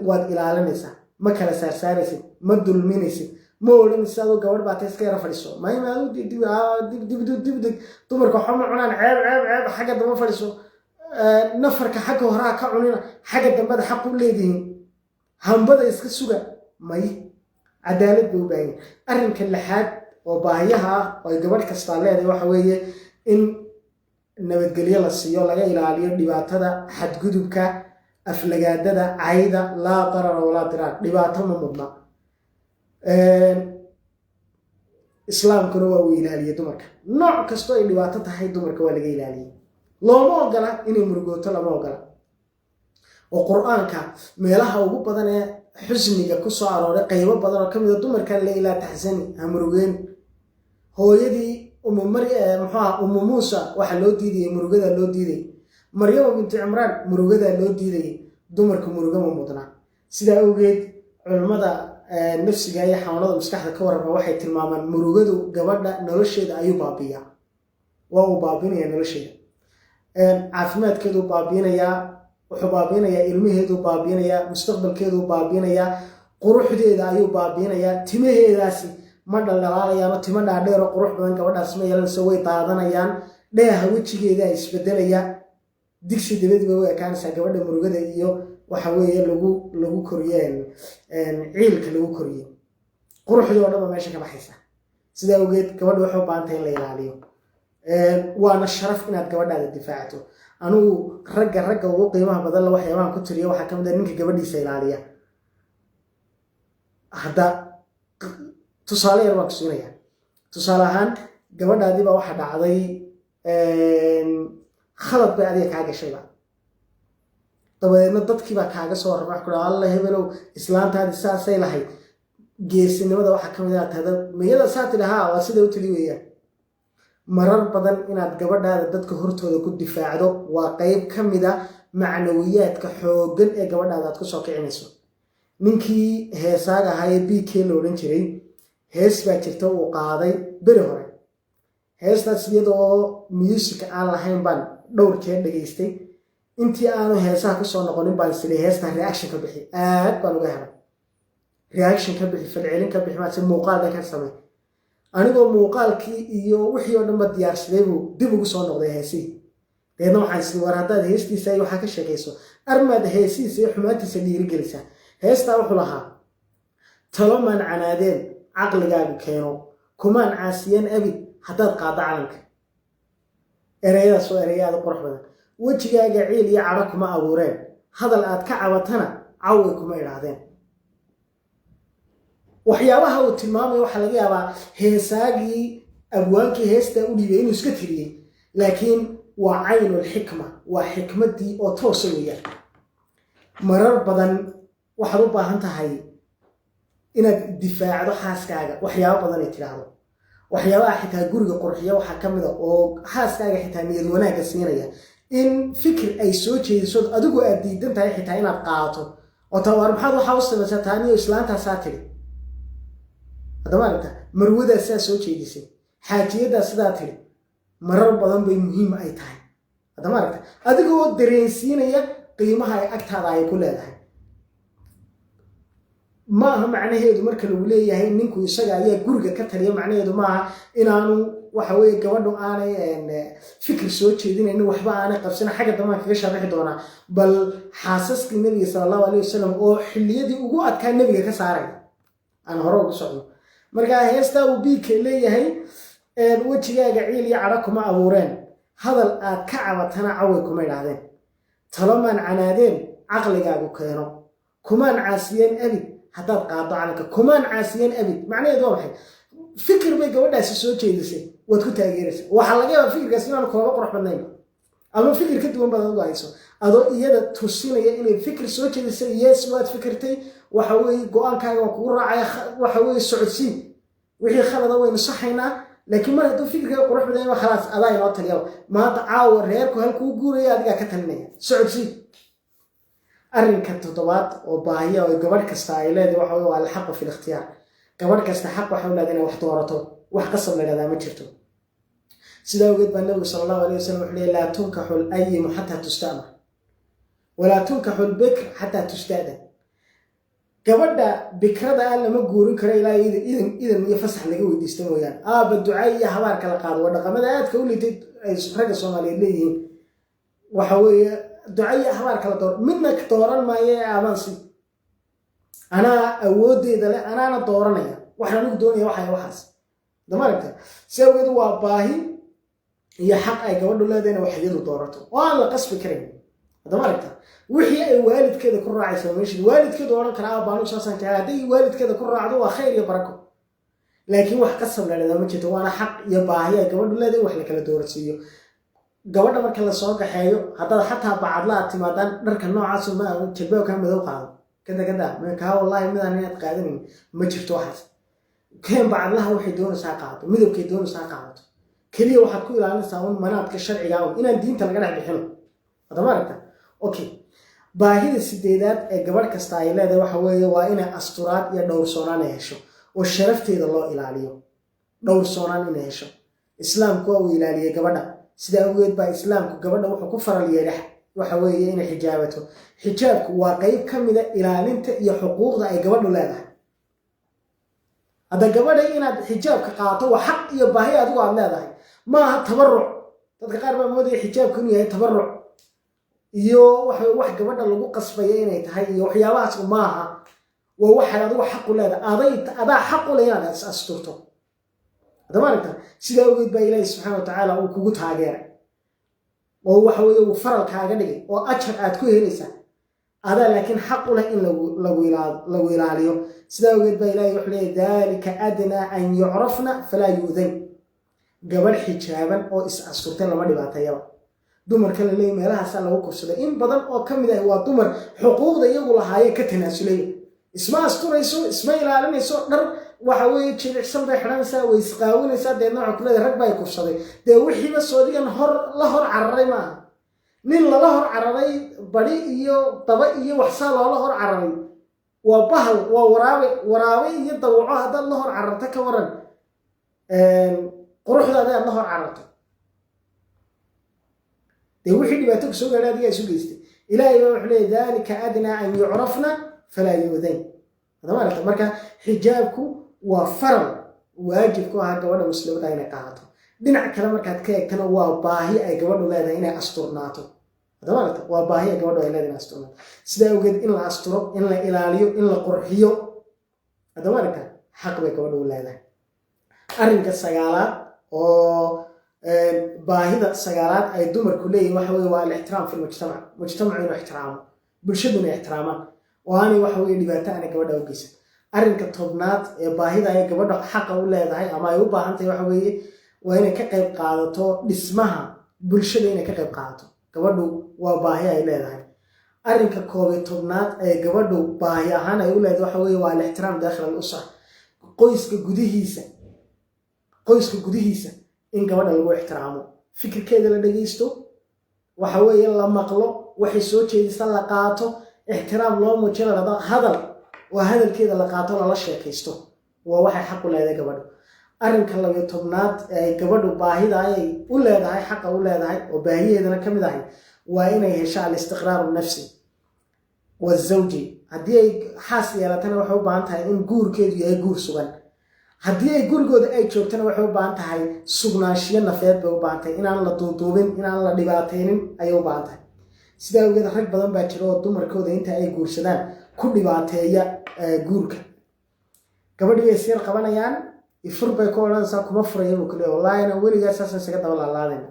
waad ilaalinaysaa, ma kala saarsaaraysid, ma dulminaysid, ma odhanaysid, "Adoo gabadh baa ta, iska yara fadhiso." Mayma dib dib, dumarka waxba ma cunaan, ceeb, ceeb, ceeb, xagga damba fadhiso. Nafarka xagga horaa ka cunina, xagga dambada xaq u leedihiin, hambada iska suga. May, cadaalad bay u baahan yihin. Arrinka lixaad oo baahiyaha ah oo ay gabadh kastaa leedahay waxa weeye in nabadgelyo la siiyo, laga ilaaliyo dhibaatada, xadgudubka, aflagaadada, cayda. Laa darara walaa diraar, dhibaato ma mudna. Islaamkuna waa uu ilaaliyey dumarka. Nooc kastoo ay dhibaato tahay dumarka waa laga ilaaliyey. Looma ogola inay murugooto, lama ogola. Oo Qur-aanka meelaha ugu badan ee xusniga ku soo arooray, qaybo badan oo ka mida dumarka le, "Laa taxsani," ha murugeen. Hooyadii muxuaha, Umu Muusa, waxaa loo diidayay murugadaa loo diidayay. Maryama bintu Cimraan murugadaa loo diidayay. Dumarka muruga ma mudnaa. Sidaa awgeed culimmada nafsiga iyo xanuunada maskaxda ka warrama waxay tilmaamaan murugadu gabadha nolosheeda ayuu baabiyaa, waa uu baabinaya nolosheeda, caafimaadkeeduu baabiinayaa, wuxuu baabiinayaa ilmaheeduu baabiinayaa, mustaqbalkeeduu baabiinayaa. Quruxdeeda ayuu baabiinayaa. Timaheedaasi ma dhaldhalaalayaano, timo dhaadheero qurux badan gabadhaas ma yeelanayso, way daadanayaan. Dheeha wejigeeda isbedelaya, digsi dabadi bay u ekaanaysaa gabadha murugada iyo waxa weeye lagu koriye, ciilka lagu koriye. Quruxdii oo dhan ba meesha ka baxaysa. Sidaa awgeed gabadha waxay u baahan tahay in la ilaaliyo, waana sharaf inaad gabadhaada difaacto. Anugu ragga ugu qiimaha badan la waxyaabahan ku tiriya waxaa ka mid ah ninka gabadhiisa ilaaliya. Hadda tusaale yar baan ku siinaya. Tusaale ahaan, gabadhaadii baa waxa dhacday khalad bay adiga kaa gashayba. Dabadeedna dadkiibaa kaaga soo warrama, wax ku dhaha, "Alla hebelow, islaantaadii saasay lahayd." Geesinimada waxaa ka mid ah tada miyada saa tidhi, "Haa, waa sida u tiri weeyaan." Marar badan inaad gabadhaada dadka hortooda ku difaacdo waa qeyb ka mid a macnawiyaadka xooggan ee gabadhaada aad kusoo kicinayso. Ninkii heesaaga ahaa ee BK la odhan jiray, hees baa jirta uu qaaday beri hore. Heestaas iyadoo music aan lahayn baan dhowr jeer dhegaystay. Intii aanu heesaha kusoo noqonin baan silay, "Heestaa reaction ka bixi." Aad baan uga helay. Reaction ka bixi, falcelin ka bixi, maase muuqaal dhan ka samey. Anigoo muuqaalkii iyo wixii oo dhanba diyaarsaday buu dib ugu soo noqday heesihii. Deedna waxaan isii, "War haddaad heestiisa iyo waxaa ka sheekayso, armaad heesihiisa iyo xumaantiisa dhiirigelisaa." Heestaa wuxuu lahaa: "Talo maan canaadeen caqligaagu keeno, kumaan caasiyeen abid haddaad qaaddo calanka." Ereyadaas waa ereya aad u qurux badan. "Wejigaaga ciil iyo cadho kuma abuureen, hadal aad ka cabatana caway kuma idhaahdeen." Waxyaabaha uu tilmaamaya waxaa laga yaabaa heesaagii, abwaankii heestaa u dhiibay inuu iska tiriyey, laakiin waa caynulxikma, waa xikmaddii oo toosa weeyaan. Marar badan waxaad u baahan tahay inaad difaacdo xaaskaaga waxyaabo badan ay tidhaahdo. Waxyaabaha xitaa guriga qurxiya waxaa ka mid a oo xaaskaaga xitaa niyad wanaagga siinaya in fikir ay soo jeediso adigu aad diidan tahay xitaa inaad qaadato oo taa, "Waar, maxaad waxaa u samaysaa taaniyo islaantaasaa tidhi?" Haddama aragta, marwadaa saa soo jeedisay, xaajiyaddaa sidaa tidhi. Marar badan bay muhiim ay tahay, haddama aragta, adigoo dareensiinaya qiimaha ay agtaada ay ku leedahay. Ma aha macnaheedu marka lagu leeyahay ninku isaga ayaa guriga ka taliya, macnaheedu maaha inaanu waxa weye gabadhu aanay fikir soo jeedinaynin, waxba aanay qabsana. Xagga dambaan kaga sharaxi doonaa bal xaasaskii Nebiga sala Allahu alayh wasalam oo xilliyadii ugu adkaa Nebiga ka saaraya. Aan hore ugu socno. Marka heestaa uu BK leeyahay, "Wejigaaga ciil iyo cadho kuma abuureen, hadal aad ka cabatana caway kuma idhaahdeen, talomaan canaadeen caqligaagu keeno, kumaan caasiyeen abid haddaad qaado calanka." Kumaan caasiyeen abid macnaheedu waa maxay? Fikir bay gabadhaasi soo jeedisay, waad ku taageeraysa. Waxaa laga yaabaa fikirkaasi inaanu kooga qurux badnayn ama fikir ka duwan baad adigu hayso, adoo iyada tusinaya inay fikir soo jeedisay. "Yes, waad fikirtay, waxa weeye go-aankaaga waa kugu raacaya, waxa weeye socodsiin, wixii khalada waynu saxaynaa." Laakiin mar hadduu fikirkaaga qurux badan yahay, khalaas, adaa inoo taliyaba maanta. Caawa reerku halkuu guuraya adigaa ka talinaya, socodsii. Arrinka toddobaad oo baahiya oo gabadh kasta ay leedahay waxa wey waa alxaqu fi likhtiyaar. Gabadh kasta xaq waxay u leedahay inay wax doorato. Wax qasab la dhahdaa ma jirto. Sidaa awgeed baa Nabigu sala Allahu alayh wasalam wuxuu leeyay: "Laa tunkaxu alayimu xataa tusta'mar, walaa tunkaxu albikr xataa tusta'dan." Gabadha bikrada ah lama guurin karo ilaa idan iyo fasax laga weydiista mooyaane. Aaba duca iyo habaar kala qaado waa dhaqamada aadka u liitay ay ragga Soomaaliyeed leeyihiin. Waxa weeye duca iyo habaar kala door, midna dooran maayo ee abaansi anaa awooddeeda leh, anaana dooranaya waxaan anigu doonaya waxay waxaas dama aragta. Si awgeed waa baahi iyo xaq ay gabadhu leedahayna wax iyadu doorato oo aan la qasbi karayn. Haddama aragta, wixii ay waalidkeeda ku raacaysa meesha waalidkeedu odhan karaa, "Aabba, anigu saasaan jeclay," hadday waalidkeeda ku raacdo waa khayr iyo barako. Laakiin wax qasab la dhahdaa ma jirto, waana xaq iyo baahi ay gabadhu leedahay wax la kala doorasiiyo. Gabadha marka lasoo gaxeeyo, haddaad xataa bacadla aad timaadaan, "Dharka noocaasu ma jalbaabkaa madow qaado, kada kada kaa, wallaahi midaan inaad qaadanayn ma jirto." Waxaas keen, bacadlaha waxay doonaysaa qaadato, midabkay doonaysaa qaadato. Keliya waxaad ku ilaalinaysaa un manaadka sharciga un inaan diinta laga dhex bixino. Haddama aragta? Okay, baahida sideedaad ee gabadh kasta ay leedahay waxa weeye waa inay asturaad iyo dhowrsoonaan ay hesho oo sharafteeda loo ilaaliyo. Dhowrsoonaan inay hesho, Islaamku waa uu ilaaliyey gabadha. Sidaa awgeed baa Islaamku gabadha wuxuu ku faral yeelay Waxa weeye inay xijaabato. Xijaabku waa qeyb ka mida ilaalinta iyo xuquuqda ay gabadhu leedahay. Hadda gabadha inaad xijaabka qaato waa xaq iyo baahi adigu aad leedahay, maaha tabaruc. Dadka qaar baa moodaya xijaabku inuu yahay tabaruc iyo wax gabadha lagu qasbaya inay tahay iyo waxyaabahaas. Maaha, waa waxaad adigu xaq u leedahay, aday adaa xaq u leh inaad is asturto. Haddama aragta, sidaa ogeed baa Ilaahi subxaana wa tacaala uu kugu taageeray oo waxa weeye uu faral kaaga dhigay oo ajar aad ku helaysaa adaa, laakiin xaq u leh in lagu ilaaliyo. Sidaa ogeed baa Ilahi wuxuu leeyahy: "Dalika adnaa an yucrafna falaa yu'dayn." Gabadh xijaaban oo is asturtay lama dhibaateeyaba. Dumarka la leeyay meelahaasaa lagu kufsaday, in badan oo ka mid ah waa dumar xuquuqda iyagu lahaayeen ka tanaasulaya. Isma asturayso, isma ilaalinayso, dhar waxa weeye jilicsan bay xidhanaysaa, way isqaawinaysaa. Deedna waxaa ku leedahay rag baa kufsaday. Dee wixiiba soodigan hor la hor cararay maaha, nin lala hor cararay badi iyo daba iyo waxsaa loola hor cararay. Waa bahal, waa waraabe, waraabe iyo dawaco haddaad la hor cararto, ka waran quruxdaada aad la hor cararto? Dee wixii dhibaato ku soo gaadhay adigaa isu geystay. Ilaahay baa wuxuu leeyay: "Dalika adnaa an yucrafna falaa yu'dayn." Hadama aragta, marka xijaabku waa faral waajib ku ahaa gabadha muslimada inay qaadato. Dhinac kale markaad ka eegtana, waa baahi ay gabadhu leedahay inay asturnaato. Hadama aragta, waa baahi ay gabadhu ay leedahay inay asturnaato. Sidaa awgeed in la asturo, in la ilaaliyo, in la qurxiyo, hadama aragta, xaq bay gabadhu u leedahay. Arrinka sagaalaad oo baahida sagaalaad ay dumarku leeyihin waxa weye waa alixtiraam fi lmujtamac. Mujtamacu inuu ixtiraamo, bulshadu inay ixtiraamaan oo aanay waxa weye dhibaato aanay gabadha u geysan. Arrinka 10aad ee baahida ay gabadha xaqa u leedahay ama ay u baahan tahay waxa weeye waa inay ka qayb qaadato dhismaha bulshada. Inay ka qayb qaadato gabadhu waa baahi ay leedahay. Arrinka 11aad ee gabadhu baahi ahaan ay u leedahay waxa weye waa alixtiraam daakhil al usra, qoyska gudihiisa. Qoyska gudihiisa in gabadha lagu ixtiraamo, fikirkeeda la dhegaysto, waxa weeye la maqlo, waxay soo jeedisa la qaato, ixtiraam loo muujiyo, la dhado hadal oo hadalkeeda la qaato, lala sheekaysto, waa waxay xaq u leedahay gabadhu. Arrinka 12aad ee gabadhu baahida ayay u leedahay, xaqa u leedahay oo baahiyeedana ka mid ahay, waa inay hesho alistiqraaru nafsi wazawji. Haddii ay xaas yeelatana, waxay u baahan tahay in guurkeedu yahay guur sugan. Haddii ay gurigooda ay joogtana, waxay u baahan tahay sugnaanshiyo nafeed bay u baahan tahay. Inaan la duuduubin, inaan la dhibaataynin ayay u baahan tahay. Sidaa awgeed rag badan baa jira oo dumarkooda inta ay guursadaan ku dhibaateeya guurka. Gabadhii bay isyar qabanayaan, ifur bay ku odhanaysaa. Kuma furaya buu kule. Wallaahina weligaa saasaan isaga daba laalaadayna.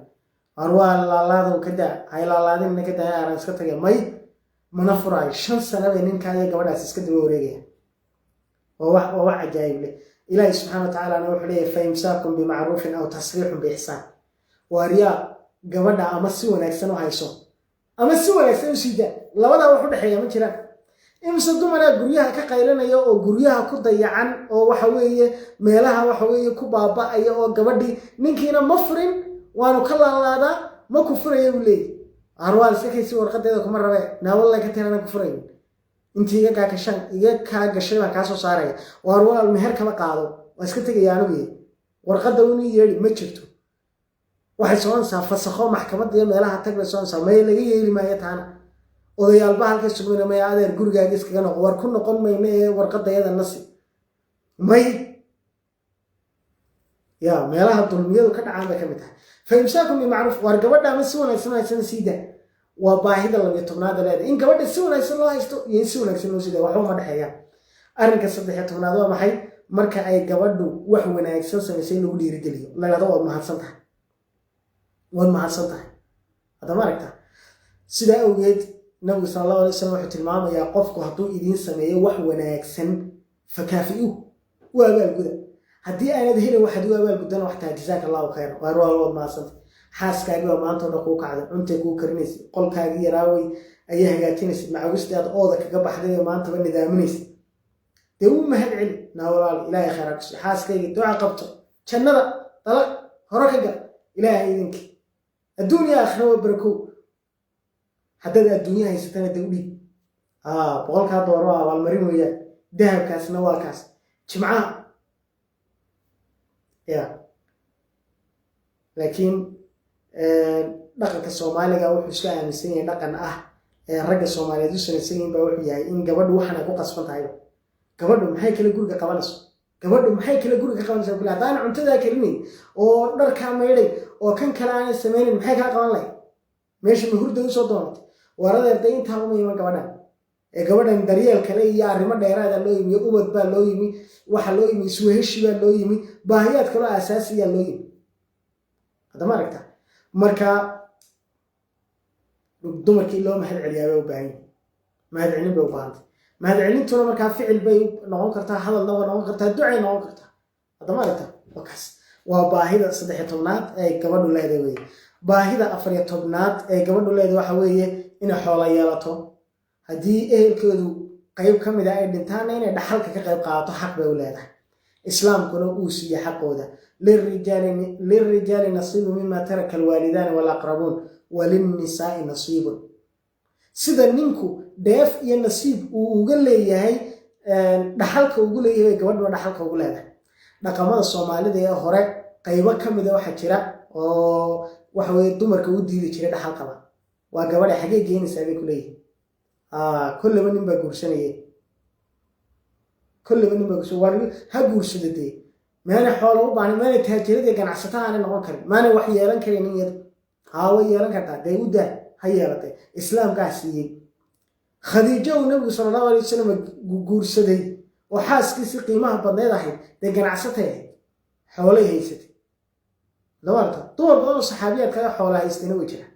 Waar waa laalaado, ka daa, hay laalaadinna, ka daa, aanan iska tagay. May, mana furaayo. 5 sano bay ninkaa iyo gabadhaas iska daba wareegayaan. Waa wax cajaayib leh. Ilaahi subxana wa tacaalana wuxuu leeyahy: "Fa imsaakun bimacruufin aw tasriixun biixsaan." Waaryaa, gabadha ama si wanaagsan u hayso ama si wanaagsan u siidaa, labadaa wax u dhexeeya ma jiraan. Imise dumaraa guryaha ka qaylanaya oo guryaha ku dayacan oo waxa weeye meelaha waxa weeye ku baaba'aya, oo gabadhii ninkiina ma furin, waanu ka laalaadaa, ma ku furaya buu leeyahy. Arwaal iska kaysi, warqadeeda kuma rabee, naawallay ka tirana ku furayn, intii iga kaa gashaan, iga kaa gashay baan kaa soo saaraya. Waar walaal, meher kama qaado, waa iska tegaya anigu, warqadda uni yeedhi ma jirto. Waxay soconaysaa fasakho, maxkamadda iyo meelaha tag bay soconaysaa. Maya, laga yeeli maayo taana. Odayaalba halkay sugmayna. Maya adeer, gurigaaga iskaga noqo. War ku noqon mayno ee warqadayada nasi. May ya, meelaha dulmiyadu ka dhacaan bay ka mid tahay. Fa imsaakun bimacruuf. Waar gabadha ama si wanaagsan haysana siida, waa baahida 12aad leedahay. In gabadha si wanaagsan loo haysto iyo in si wanaagsan loo siida waxba uma dhexeeyaan. Arrinka 13aad waa maxay? Marka ay gabadhu wax wanaagsan samaysay in lagu dhiirigeliyo, la dhahdo waad mahadsan tahay, waad mahadsan tahay. Haddama aragta, sidaa awgeed Nabigu sala allahu alay wasalam wuxuu tilmaamayaa: qofku hadduu idiin sameeyo wax wanaagsan, fakaafi'uuh, u abaalguda. Haddii aanad helin waxaad u abaalgudana, wax tahay jazaaka allahu khayra, waar waa waad mahadsantay. Xaaskaagii baa maanta o dhan kuu kacday, cuntay kuu karinaysay, qolkaagii yaraaway ayaa hagaajinaysay, macawistii aad ooda kaga baxday ee maantaba nidaaminaysay. Dee u mahad celi. Naa walaal, Ilaahay khayraa ku siiyo. Xaaskayga duca qabto, jannada dalaq hore ka gal, Ilaahay idinkii adduun iyo aakhira waa barakow. Haddaad adduunya haysatana, dee u dhiib 100-kaa dooro, waa abaalmarin weeyaan. Dahabkaasna waa kaas jimcaha ya. Laakiin Dhaqanka Soomaaliga wuxuu iska aaminsan yahay dhaqan ah ee ragga Soomaaliyeed u samaysan yihiin baa wuxuu yahay in gabadhu waxan ay ku qasban tahayba. Gabadhu maxay kale guriga qabanayso? Gabadhu maxay kale guriga qabanaysaa? Kule haddaan cuntadaa karinayn oo dharkaa maydhay oo kan kale aanay samaynayn, maxay kaa qaban lahayd? Meesha ma hurda usoo doonatay? Waradeer dee intaa uma iman gabadhan ee gabadhan daryeel kale iyo arrimo dheeraada loo yimi. Ubad baa loo yimi, waxa loo yimi isweheshi baa loo yimi, baahiyaad kaloo aasaasiyaa loo yimi. Haddama aragta, marka dumarkii loo mahad celiyaa bay u baahan yihin, mahadcelin bay u baahantay. Mahadcelintuna markaa ficil bay noqon kartaa, hadalna waa noqon kartaa, ducay noqon kartaa. Haddama aragta, waa kaas, waa baahida 13aad ee gabadhu leedahay weye. Baahida 14aad ee gabadhu leedahay waxa weeye inay xoola yeelato. Haddii ehelkeedu qayb ka mida ay dhintaanna, inay dhaxalka ka qayb qaadato xaq bay u leedahay. Islaamkuna uu siiye xaqooda: "Lilrijaali nasiibu mima taraka alwaalidaani walaqrabuun, walinnisaai nasiibun." Sida ninku dheef iyo nasiib uu uga leeyahay dhaxalka ugu leeyahay, gabadhuna dhaxalka ugu leedahay. Dhaqamada Soomaalida ee hore qaybo ka mida waxaa jira oo waxa weye dumarka u diidi jiray dhaxalkaba. Waa gabadha, xagee geenaysaa bay ku leeyihin. Kolleyba nin baa guursanayay, kolleyba nin baa guursanay, war ha guursada dee. Maanay xoola u baahnin? Maanay taajirada ganacsata aanay noqon karin? Maanay wax yeelan karaynin iyadu? Haa, way yeelan kartaa dee, u daa ha yeelatay. Islaamkaa siiyey. Khadiijo uu Nabigu sala Allahu alay wasalam guursaday oo xaaskiisii qiimaha badneed ahayd, dee ganacsatay ahayd, xoolay haysatay. Dabarta dumar badan oo saxaabiyaad kaga xoola haystayna way jiraan.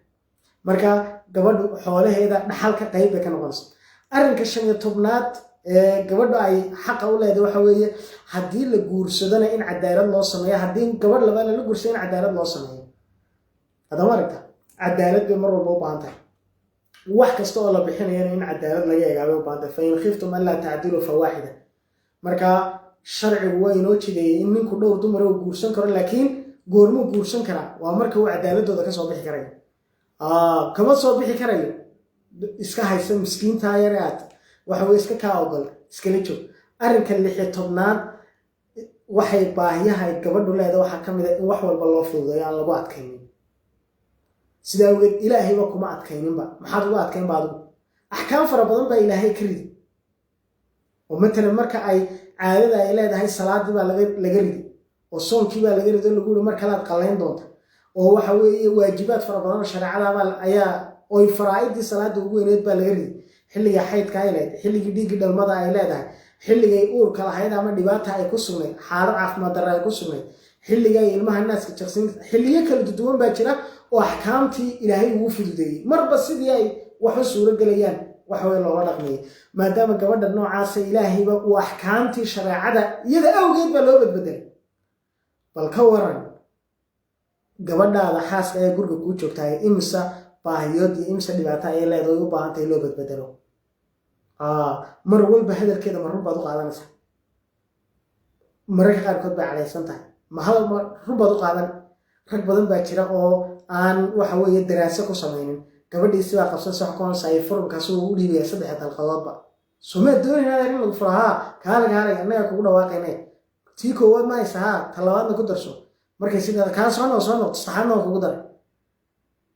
Marka gabadhu xoolaheeda dhaxalka qayb bay ka noqonaysa. Arrinka 15aad ee gabadhu ay xaqa u leedahay waxa weeye haddii la guursadona in cadaalad loo sameeyo, haddii gabadh labaad lala guursado in cadaalad loo sameeyo. Haddama aragta, cadaalad bay mar walba u baahan tahay. Wax kasta oo la bixinayana in cadaalad laga eegaabay u baahan tahay. "Fain khiftum anlaa tacdiluu fawaaxida." Marka sharcigu waa inoo jideeyey in ninku dhowr dumara uu guursan karo, laakiin goormuu guursan karaa? Waa marka uu cadaaladooda kasoo bixi karayo. Kama soo bixi karayo, iska haysa miskiintaa yare aad waxa weye iska kaa ogol, iskala joog. Arrinka 16aad, waxay baahiyaha ay gabadhu leeda waxaa ka mid a in wax walba loo fududeeyo, aan lagu adkaynin. Sidaa awgeed Ilaahayba kuma adkayninba, maxaad ugu adkaynba adigu? Axkaam fara badan baa Ilaahay ka ridi oo matalan marka ay caadada ay leedahay, salaadii baa laga ridi oo soonkii baa laga ridi oo lagu yiri mar kalaad qallayn doonta, oo waxa weeye waajibaad fara badan oo shareecadabaa ayaa oy faraa'idii salaada ugu weyneed baa laga ridi. Xilliga xaydka ay leedahay, xilligii dhiiggii dhalmada ay leedahay, xilligay uurka lahayd ama dhibaata ay ku sugnayd, xaalad caafimaad darra ay ku sugnayd, xilligay ilmaha naaska jaqsin, xilliyo kala duwan baa jira oo axkaamtii Ilaahay ugu fududeeyey marba sidii ay wax u suuro gelayaan waxaweye loola dhaqmayay. Maadaama gabadha noocaasa Ilaahayba uu axkaamtii shareecada iyada awgeed baa loo badbedelay, bal ka waran gabadhaada xaaska ee guriga kuu joogtahay? Imisa baahiyood iyo imisa dhibaato ayay leedahay u baahan tahay loo badbedelo? Mar walba hadalkeeda ma run baad u qaadanaysaa? Mararka qaarkood bay cadhaysan tahay, ma hadal ma run baad u qaadan? Rag badan baa jira oo aan waxa weeye daraaso ku samaynin. Gabadhiisi baa qabsan sax koonsay furunkaas uu u dhiibaya saddex dalqadoodba. Somaad doonayna in lagu furo? Haa, kaale kaalay, annagaa kugu dhawaaqaynay. Tii koowaad ma haysa? Haa, ta labaadna ku darso. Markay sidaa kaa soo noq soo noqto, saxaadna waa kugu daray.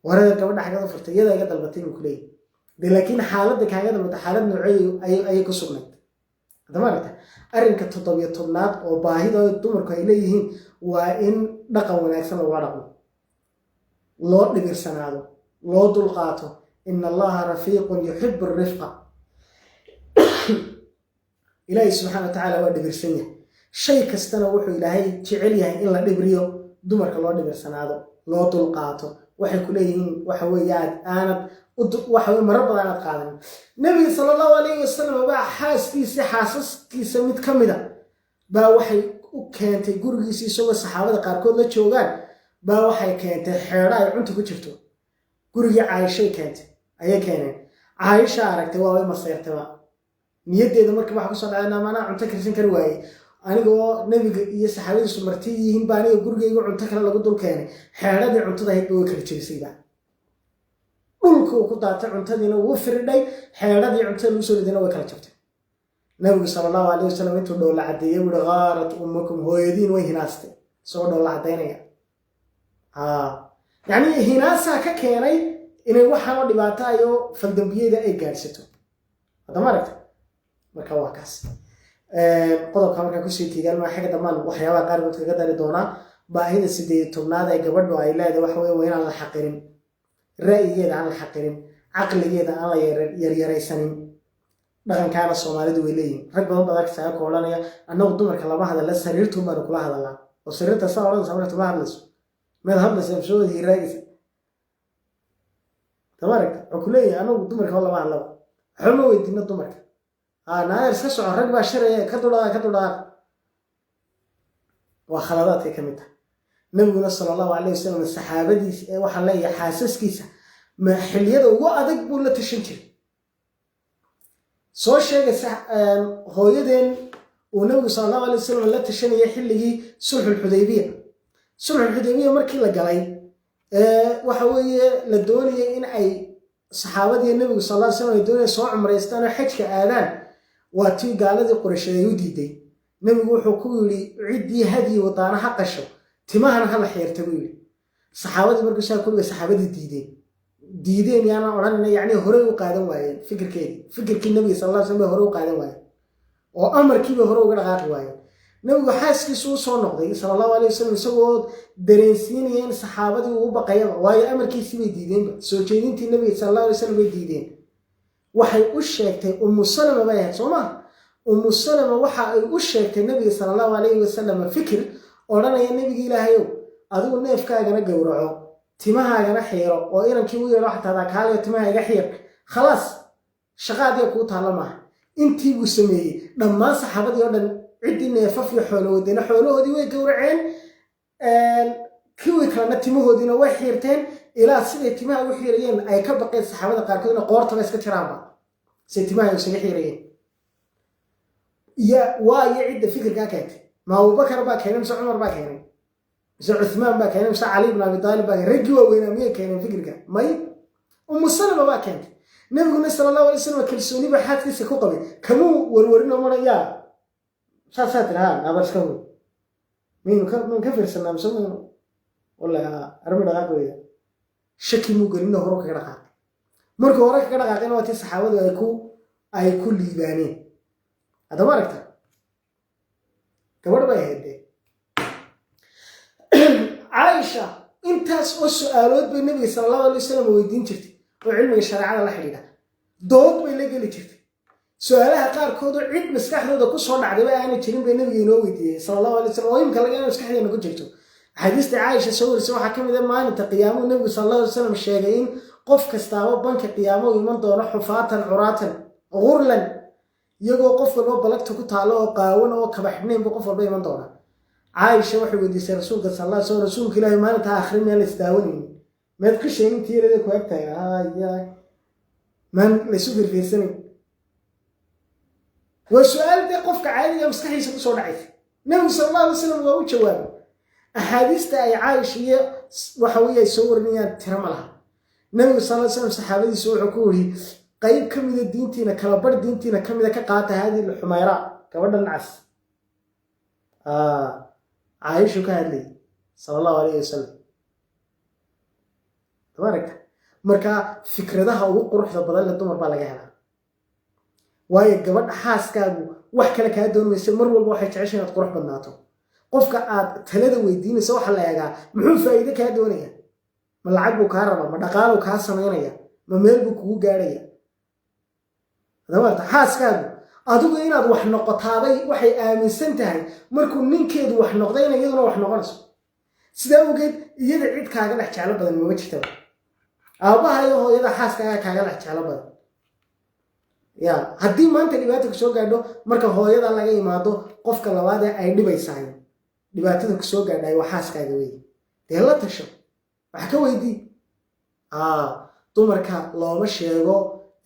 Warada gabadha xagada u furtay? Iyadaa iga dalbatay buu kuleeyahy de. Laakiin xaaladda kaaga dalbatay xaalad noocey ayay ku sugnayd? Haddama aragta, arrinka 17aad oo baahida dumarku ay leeyihiin waa in dhaqan wanaagsan lagula dhaqmo, loo dhibirsanaado, loo dulqaato. "Ina Allaha rafiiqun yuxibu arifqa." Ilaahay subxana wa tacaala waa dhibirsan yahay, shay kastana wuxuu Ilaahay jecel yahay in la dhibriyo. Dumarka loo dhibirsanaado, loo dulqaato, waxay ku leeyihiin waxa weeye aad aanad waxa weye marar badan aad qaadanin. Nebiga sala Allahu alayhi wasalam baa xaaskiisi, xaasaskiisa mid ka mida baa waxay u keentay gurigiisi isagoo saxaabada qaarkood la joogaan, baa waxay keentay xeedho ay cunta ku jirto. Gurigii Caayishay keentay, ayay keeneen. Caayisha aragtay, waabay maseyrtaba. Niyaddeeda marka waxa kusoo dhacay, manaa cunto karsan kari waayey anigoo nebiga iyo saxaabadiisu marti yihiin ba aniga gurigayga cunto kale lagu dul keenay. Xeedhadii cuntada ahayd ba way kala jebisayba, dhulka uu ku daatay cuntadiina wuu firidhay, xeedhadii cuntada lagu soo ridayna way kala jabtay. Nabigu sala Allahu alayh wasalam intuu dhoolla caddeeyey buuhi: "Khaarat ummakum," hooyadiin way hinaastay, isagoo dhoolla caddaynaya. Yacni hinaasaa ka keenay inay waxaanoo dhibaato ayo faldambiyada ay gaadhsato. Haddama aragta? Marka waa kaas qodobka. Markaa kusii tiigaalmaa xagga dambaan waxyaabaha qaarkood kaga dari doonaa. Baahida 18aad ee gabadhu ay leedahay waxa weye waa inaan la xaqirin ra'yigeeda, aan la xaqirin caqligeeda, aan la yaryaraysanin. Dhaqankaana Soomaalidu way leeyihin. Rag badan baad arkaysaa ka odhanaya, "Annagu dumarka lama hadalla, sariirtuun baanu kula hadalnaa." Oo sariirta saa odhanaysa marka tuma hadlayso, meed hadlaysa msoo hiiraagaysa. Tama aragta? Wuxuu ku leeyahay, "Anagu dumarka lama hadlaba, waxba ma weydiino dumarka." Naayer iska soco, rag baa shiraya, ka duldhaqaaq, ka duldhaqaaq. Waa khaladaadkay ka mid tahay. Nabiguna sala Allahu calayh wasalam saxaabadiisa, waxaan leeyahay xaasaskiisa, ma xilliyada ugu adag buu la tashan jiray. Soo sheegaysa hooyadeen uu nabigu sala Allahu alay wasalam la tashanayay xilligii sulxulxudaybiya. Sulxulxudaybiya markii la galay, waxa weeye la doonayay in ay saxaabadii nabigu sal lla slam ay doonaya soo cumraystaan oo xajka aadaan, waa tii gaaladii Quraysheed ay u diiday. Nebigu wuxuu ku yidhi, "Ciddii hadyi wadaana ha qasho, timahana ha la xiirta," buu yidhi. Saxaabadii markuu saa kuliga saxaabadii diideen, diideen yaanaan odhanayna, yacni horey u qaadan waayeen fikirkeedii, fikirkii nabiga sal alla slam bay hore u qaadan waayeen oo amarkiibay hore uga dhaqaaqi waayeen. Nabigu xaaskiisu u soo noqday sala Allahu alay wasalam, isagoo dareensiinaya in saxaabadii uu u baqayaba, waayo amarkiisii bay diideenba, soo jeedintii nabiga sala Allah alay wasalam bay diideen. Waxay u sheegtay, Umu Salama bay ahayd, soo maha? Umu Salama waxa ay u sheegtay nabiga sala Allahu alayhi wasalam fikir odhanaya, "Nebigi Ilaahayow, adigu neefkaagana gowraco, timahaagana xiiro, oo inankii u yeedho xataa kaaliyo timaha iga xiir. Khalaas, shaqa adiga kuu taalla maaha." Intii buu sameeyey. Dhammaan saxaabadii oo dhan, ciddii neefaf iyo xoolo wadayna xoolahoodii way gowraceen, kuwii kalena timahoodiina way xiirteen, ilaa siday timaha u xiirayeen ay ka baqeen saxaabada qaarkood inay qoortaba iska tiraanba siday timaha isaga xiirayeen. Waa iyo cidda fikirkaa keentay? Ma Abubakar baa keenay, mise Cumar baa keenay, mise Cuthmaan baa keenay, mise Cali ibn Abi Taalib baa keenay? Raggii waaweynaa miyay keeneen fikirka? May, Umu Salama baa keentay. Nabiguna sala Allahu alay slam kalsooni baa xaaskiisa ku qabay, kamuu warwarinoo marayaa. Saasaa tiri, ha nabar iska hubi, maynu ka maynu ka fiirsanaa mise maynu? Wallahi arrimo dhaqaaqi weyda. Shaki muu gelino, hore kaga dhaqaaqay. Markuu hore kaga dhaqaaqayna waa tii saxaabadu ay ku liibaaneen. Haddama aragta, gabadh bay ahayd dee Caaisha. Intaas oo su-aalood bay nabiga sala Allahu alay wasalam weydiin jirtay oo cilmiga shareecada la xidhiidha. Dood bay la geli jirtay. Su-aalaha qaarkoodoo cid maskaxdooda ku soo dhacdayba aanay jirin bay nabiga inoo weydiiyey sala Allahu alay wasalam, oo imika laga ina maskaxdeena ku jirto. Axaadiista Caaisha soo warisay waxaa ka mid a maalinta qiyaamuhu nabigu sala Allahu alay wasalam sheegay in qof kastaaba banka qiyaamo u iman doono xufaatan curaatan gurlan, iyagoo qof walba balagta ku taalo oo qaawan oo kaba xidhnayn buu qof walba iman doonaa. Caaisha waxay weydiisay rasuulka sal alla slam, "Rasuulka Ilaahi, maalinta aakhiri meel la isdaawanaynin, meed qishaynin intii yarada ku agtahay haya, maan laysu fiirfiirsanayn?" Waa su-aal dee qofka caadiga maskaxdiisa kusoo dhacaysa. Nabigu sala Allah alay slam waa u jawaabay. Axaadiista ay Caaisha iyo waxa weye ay soo warinayaan tiro ma laha. Nabigu sal ly slam saxaabadiisu wuxuu ku yidhi, "Qayb ka mida diintiina, kala bar diintiina ka mida ka qaata haadii Xumayra, gabadhan cas." Caaishu ka hadlayay sala Allahu alayhi wasalam. Tabaaragta. Marka fikradaha ugu quruxda badan le dumar baa laga helaa, waayo gabadha xaaskaagu wax kale kaa doon maysa. Mar walba waxay jeceshay inaad qurux badnaato. Qofka aad talada weydiinaysa waxaa la eegaa muxuu faa'iide kaa doonaya. Ma lacag buu kaa rabaa? Ma dhaqaaluu kaa samaynaya? Ma meel buu kugu gaadhaya? Dabarta xaaskaagu adigu inaad wax noqotaabay waxay aaminsan tahay markuu ninkeedu wax noqday ina iyaduna wax noqonayso. Sidaa awgeed iyada cid kaaga dhex jeclo badan mama jirtaba. Aabbaha iyo hooyada xaaskaaga kaaga dhex jeclo badan. Ya haddii maanta dhibaata kusoo gaadho, marka hooyada laga imaado, qofka labaadee ay dhibaysahay dhibaatada kusoo gaadhay waa xaaskaaga wey. Dee la tasho, wax ka weydii. Dumarka looma sheego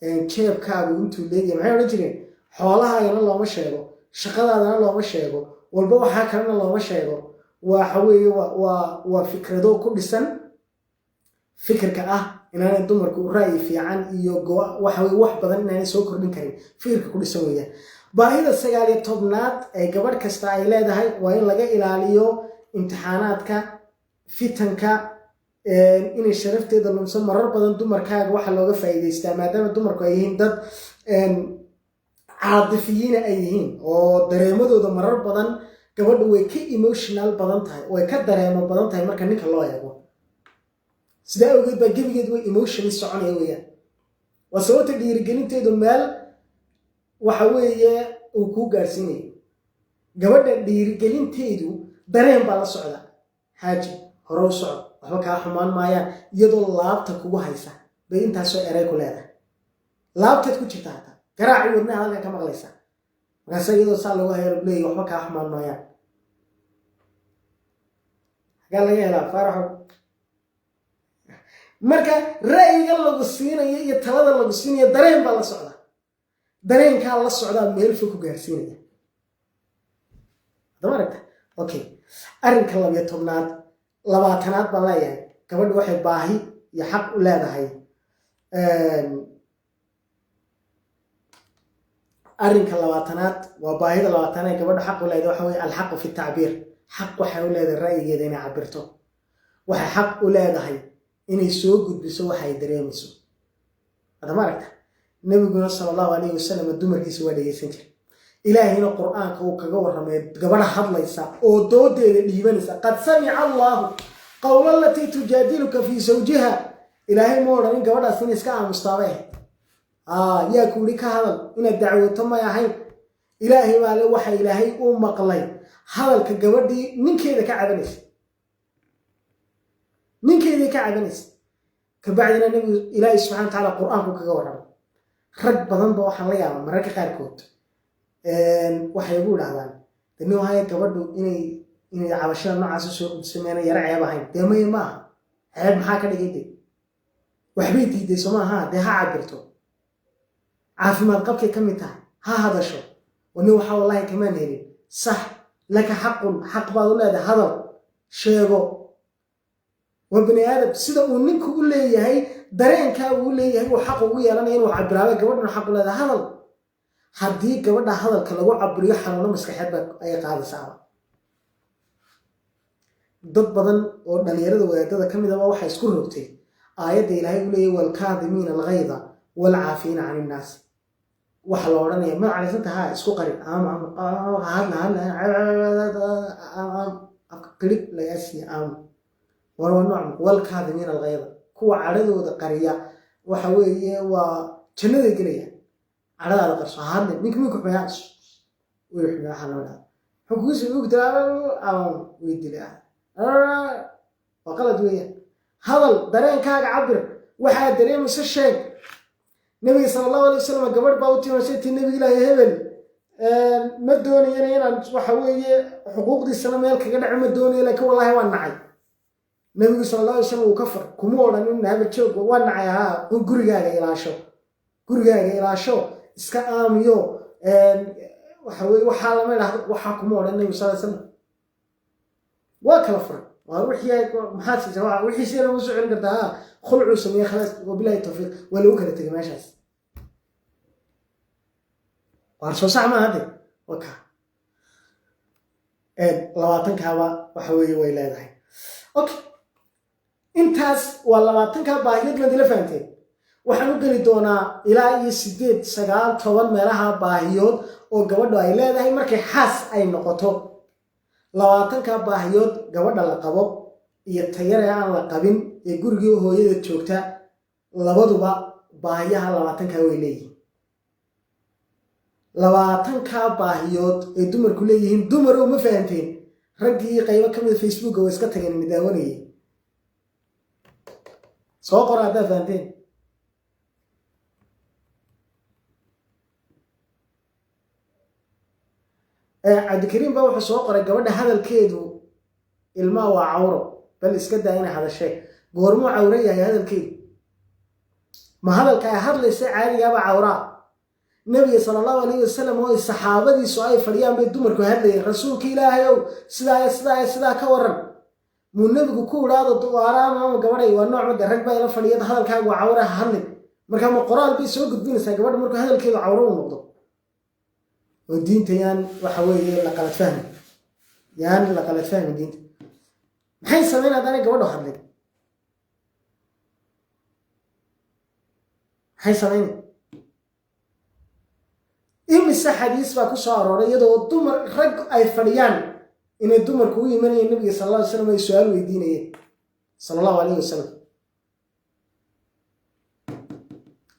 jeebkaagu intuu leegyahay. Maxay odhan jireen? Xoolahaagana looma sheego, shaqadaadana looma sheego, walba waxaa kalena looma sheego. Waxa weeye waa fikrado ku dhisan fikirka ah inaanay dumarku ra'yi fiican iyo waxa weye wax badan inaanay soo kordhin karin, fikirka ku dhisan weeyaan. Baahida 19aad ee gabadh kasta ay leedahay waa in laga ilaaliyo imtixaanaadka, fitanka. Inay sharafteeda lumso marar badan dumarkaaga waxaa looga faa'iidaystaa, maadaama dumarku ay yihiin dad caadifiyiina ay yihiin oo dareemadooda marar badan gabadhu way ka emotional badan tahay, way ka dareemo badan tahay marka ninka loo eego. Sidaa awgeed baa gebigeed way emotionally soconaya weeyaan. Waa sababta dhiirigelinteedu meel waxa weeye uu kuu gaadhsiinayo. Gabadha dhiirigelinteedu dareen baa la socda. Xaaji, hore u soco, waxba kaa xumaan maayaan. Iyadoo laabta kugu haysa bay intaasoo eray ku leedahay. Laabtaad ku jirta, hataa garaaci wadnaha halkan ka maqlaysaa. Markaase iyadoo saa lagu hayo lagu leeyahy waxba kaa xumaan maayaan. Xagaa laga helaa, Faaraxo? Marka ra'yiga lagu siinayo iyo talada lagu siinayo dareen baa la socda. Dareenkaa la socdaa meel fog ku gaarsiinaya. Hadama aragta? Okay, arrinka 12aad, 20aad baan leeyahay. Gabadhu waxay baahi iyo xaq u leedahay. Arrinka 20aad waa baahida 20aad ee gabadhu xaq u leedahay, waxa weye alxaqu fi tacbiir. Xaq waxay u leedahay ra'yigeeda inay cabirto. Waxay xaq u leedahay inay soo gudbiso waxa ay dareemayso. Hadama aragta? Nabiguna sala Allahu alayhi wasalam dumarkiisa waa dhegeysan jiray. Ilaahayna Qur-aanka uu kaga warramay gabadha hadlaysa oo doodeeda dhiibanaysa: "Qad samica Allaahu qawla alatii tujaadiluka fii zawjiha." Ilaahay ma odhanin gabadhaas inay iska aamustaabay ahayd. Yaa ku yidhi ka hadal? Inaad dacwoto may ahayn. Ilaahay baa le waxa Ilaahay uu maqlay hadalka gabadhii ninkeeda ka cabanaysa, ninkeedii ka cabanaysa. Kabacdina nabigu, Ilaahay subxana wa tacaala Qur-aanku kaga warramay. Rag badan ba waxaan la yaabaa mararka qaarkood waxay ugu idhahdaan, "Dani haya, gabadhu inay cabashada noocaas usoo gudbiso meena yaro ceeb ahayn?" Dee maya, maaha ceeb. Maxaa ka dhigay? De waxbay diiday, soo maaha? Dee ha cabirto, caafimaad qabkay ka mid tahay, ha hadasho. Wani waxaa wallahi kamaan helin. Sax, laka xaqun, xaq baad u leedahay, hadal, sheego. Waa bani aadam. Sida uu ninku u leeyahay dareenkaa uu leeyahay uu xaq ugu yeelanaya inuu cabiraabay, gabadhuna xaq u leedahay hadal. Haddii gabadha hadalka lagu cabiriyo, xanuuno maskaxeed baa ayay qaadaysaaba. Dad badan oo dhalinyarada wadaadada ka midaba waxay isku rogtay aayadda Ilaahay u leeyahy "Waalkaadimiina alghayda waalcaafiina can innaas." Waxa la odhanaya, "Ma calaysanta? Ha isku qarin, hadla hadla, afka qirib lagaa siiya, aam." War waa nooc "waalkaadimiina alghayda"? Kuwa cadhadooda qariya waxa weeye waa jannaday gelayaan. Cadhadaada qarso, ha hadlin. Ninka minku xumeeyaa, way xumeeya, waxaa lama dhahda muxuu kugu soo ugu dilaa ama way dilaa. Waa qalad weeyaan. Hadal, dareenkaaga cabir, waxaa dareemaysa sheeg. Nabiga sala Allahu alay wasalam gabadh baa u timashay tii, "Nabiga Ilaahi, hebel ma doonayana inaan waxa weeye xuquuqdiisana meel kaga dhaco ma doonayo, laakiin wallahi waan nacay." Nabigu sala Allah alay slam uu ka far kuma odhanin, "Hebel joog, waa nacay." Haa, gurigaaga ilaasho, gurigaaga ilaasho, iska aamiyo. Waxa weye waxaa lama idhahdo, waxaa kuma odhan nabigu sal slam. Waa kala furay. Waa wixii maxaad siisaa? Wixiisina ma soo celin kartaa? Ha, khulcuu sameeye, khalaas, wabilahi tawfiiq, waa lagu kala tegay meeshaas. Waar soo sax maaha? De waka 20kaaba waxa weeye way leedahay. Okay, intaas waa 20kaa baahiyood baad ila fahanteen. Waxaan u geli doonaa ilaa iyo 8, 9, 10 meelaha baahiyood oo gabadhu ay leedahay markay xaas ay noqoto. 20kaa baahiyood gabadha la qabo iyo tayare aan la qabin ee gurigii hooyada joogta, labaduba baahiyaha 20kaa way leeyihiin. 20kaa baahiyood ee dumarku leeyihiin, dumarow, ma fahanteen? Raggii qaybo ka mida Facebooka way iska tageen na daawanayay. Soo qora haddaa fahanteen. Cabdikariim baa wuxuu soo qoray, "Gabadha hadalkeedu ilmaha waa cawro, bal iska daa inay hadashee." Goormuu cawro yahay hadalkeedu? Ma hadalka ay hadlaysa caadigaaba cawraa? Nabiga sala Allahu alayhi wasalam oo saxaabadiisu ay fadhiyaan bay dumarku hadlayeen. "Rasuulka Ilaahay ow, sidaa sidaa sidaa ka waran." Muu nebigu ku idhaado, "Waaraamaama gabadhay, waa nooc made rag baa ila fadhiyada, hadalkaagu waa cawra, ha hadlin"? Marka ma qoraal bay soo gudbinaysaa gabadha markuu hadalkeedu cawro u noqdo? Oo diinta yaan waxa weeye la qalad fahmi, yaan la qalad fahmin diinta. Maxay samayn haddaanay gabadhu hadlin? Maxay samaynay? Imise xadiis baa ku soo arooray iyadoo dumar rag ay fadhiyaan inay dumarku u imanayeen nabiga sal alla alay slam, ay su-aal weydiinayeen sala allahu alayh wasalam?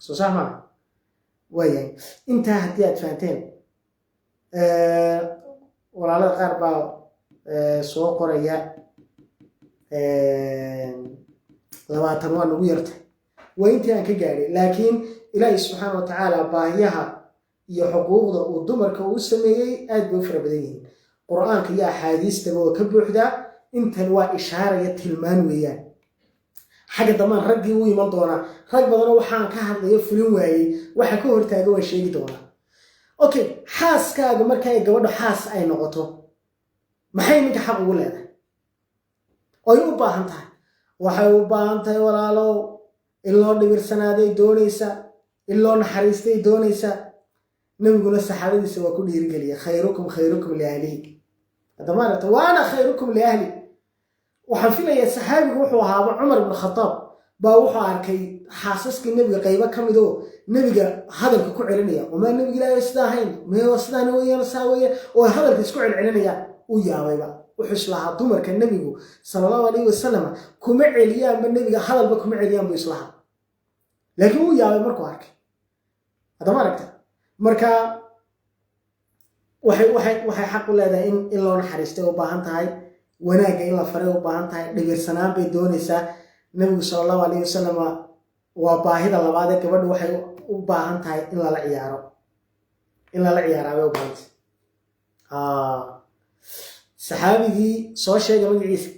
Soo sax maaha? Waayahay, intaa haddii aad fahanteen, walaalada qaar baa soo qoraya 20 waa nagu yarta. Waa intii aan ka gaadhay, laakiin Ilaahi subxaana wa tacaala baahiyaha iyo xuquuqda uu dumarka uu sameeyey aad bay u fara badan yihiin. Qur-aanka iyo axaadiistaba waa ka buuxdaa. Intan waa ishaaraya, tilmaan weeyaan. Xagga dambaan raggii u iman doonaa. Rag badanoo waxaan ka hadlayo fulin waayey, waxa ka hortaaga waan sheegi doonaa. Okay, xaaskaaga marka ay gabadho xaas ay noqoto, maxay ninka xaq ugu leedahay oy u baahan tahay? Waxay u baahan tahay, walaalow, in loo dhibirsanaaday doonaysaa, in loo naxariistay doonaysaa. Nabiguna saxaabadiisa waa ku dhiirigeliya: "Khayrukum khayrukum liahlihi." Hadda maaragta, "Wa ana khayrukum liahli." Waxaan filayaa saxaabigu wuxuu ahaaba Cumar ibnu Khataab baa wuxuu arkay xaasaskii nebiga qaybo ka mid oo nebiga hadalka ku celinaya: "Omaa nebiga Ilaahay sidaa ahayn? Mee sidaana weeyaan, saa weeyaan," oo hadalka isku celcelinaya. U yaabayba, wuxuu islahaa dumarka nebigu sala allahu alayhi wasalam kuma celiyaanba nebiga, hadalba kuma celiyaan buu islahaa, laakiin wuu yaabay markuu arkay. Haddama aragta, marka waxay xaq u leedahay in loo naxariistay u baahan tahay, wanaagga in la faray u baahan tahay, dhibirsanaan bay doonaysaa. Nebigu sala allahu alayhi wasalam, waa baahida labaadee gabadhu waxay u baahan tahay in lala ciyaaro, in lala ciyaaraa bay u baahantay. Saxaabigii soo sheegay magaciisa,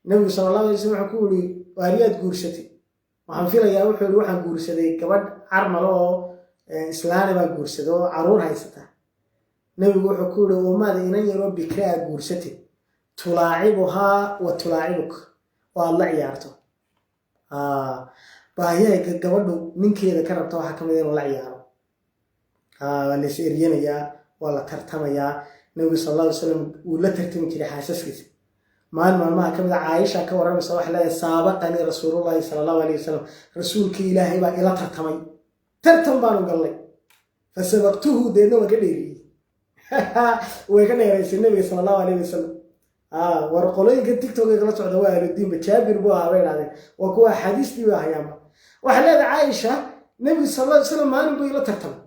nebigu sala allahu alay wasalam wuxuu ku yidhi: "Waariyaad guursatay?" Waxaan filayaa wuxuu yihi: "Waxaan guursaday gabadh carmalo oo islaani baan guursaday oo caruur haysata." Nebigu wuxuu ku yihi: "Umaada inan yaroo bikra aad guursatay, tulaacibuhaa wa tulaacibuk, oo aada la ciyaarto." Baahiyaha gabadhu ninkeeda ka rabta waxaa ka mid inuu la ciyaaro. Waa la is eryanayaa, waa la tartamayaa. Nebigu sal alla alay slam wuu la tartami jiray xaasaskiisa. Maalin maalmaha ka mid a, Caaisha ka warramaysa, waxay leedahay: "Saabaqanii rasuulullahi sala allahu alayh wasalam, rasuulkii Ilaahay baa ila tartamay, tartan baanu gallay, fasabaqtuhu, deedna waan ka dheeriyey." Way ka dheeraysay nebiga sala allahu alayh wasalam. War qolooyinka TikTok ee kala socda waa ahludiinba, Jaabir buu ahaa bay idhahdeen, waa kuwa axaadiistii ba hayaanba. Waxay leedahay Caaisha: "Nebigu sal alla alay slam maalin buu ila tartamay,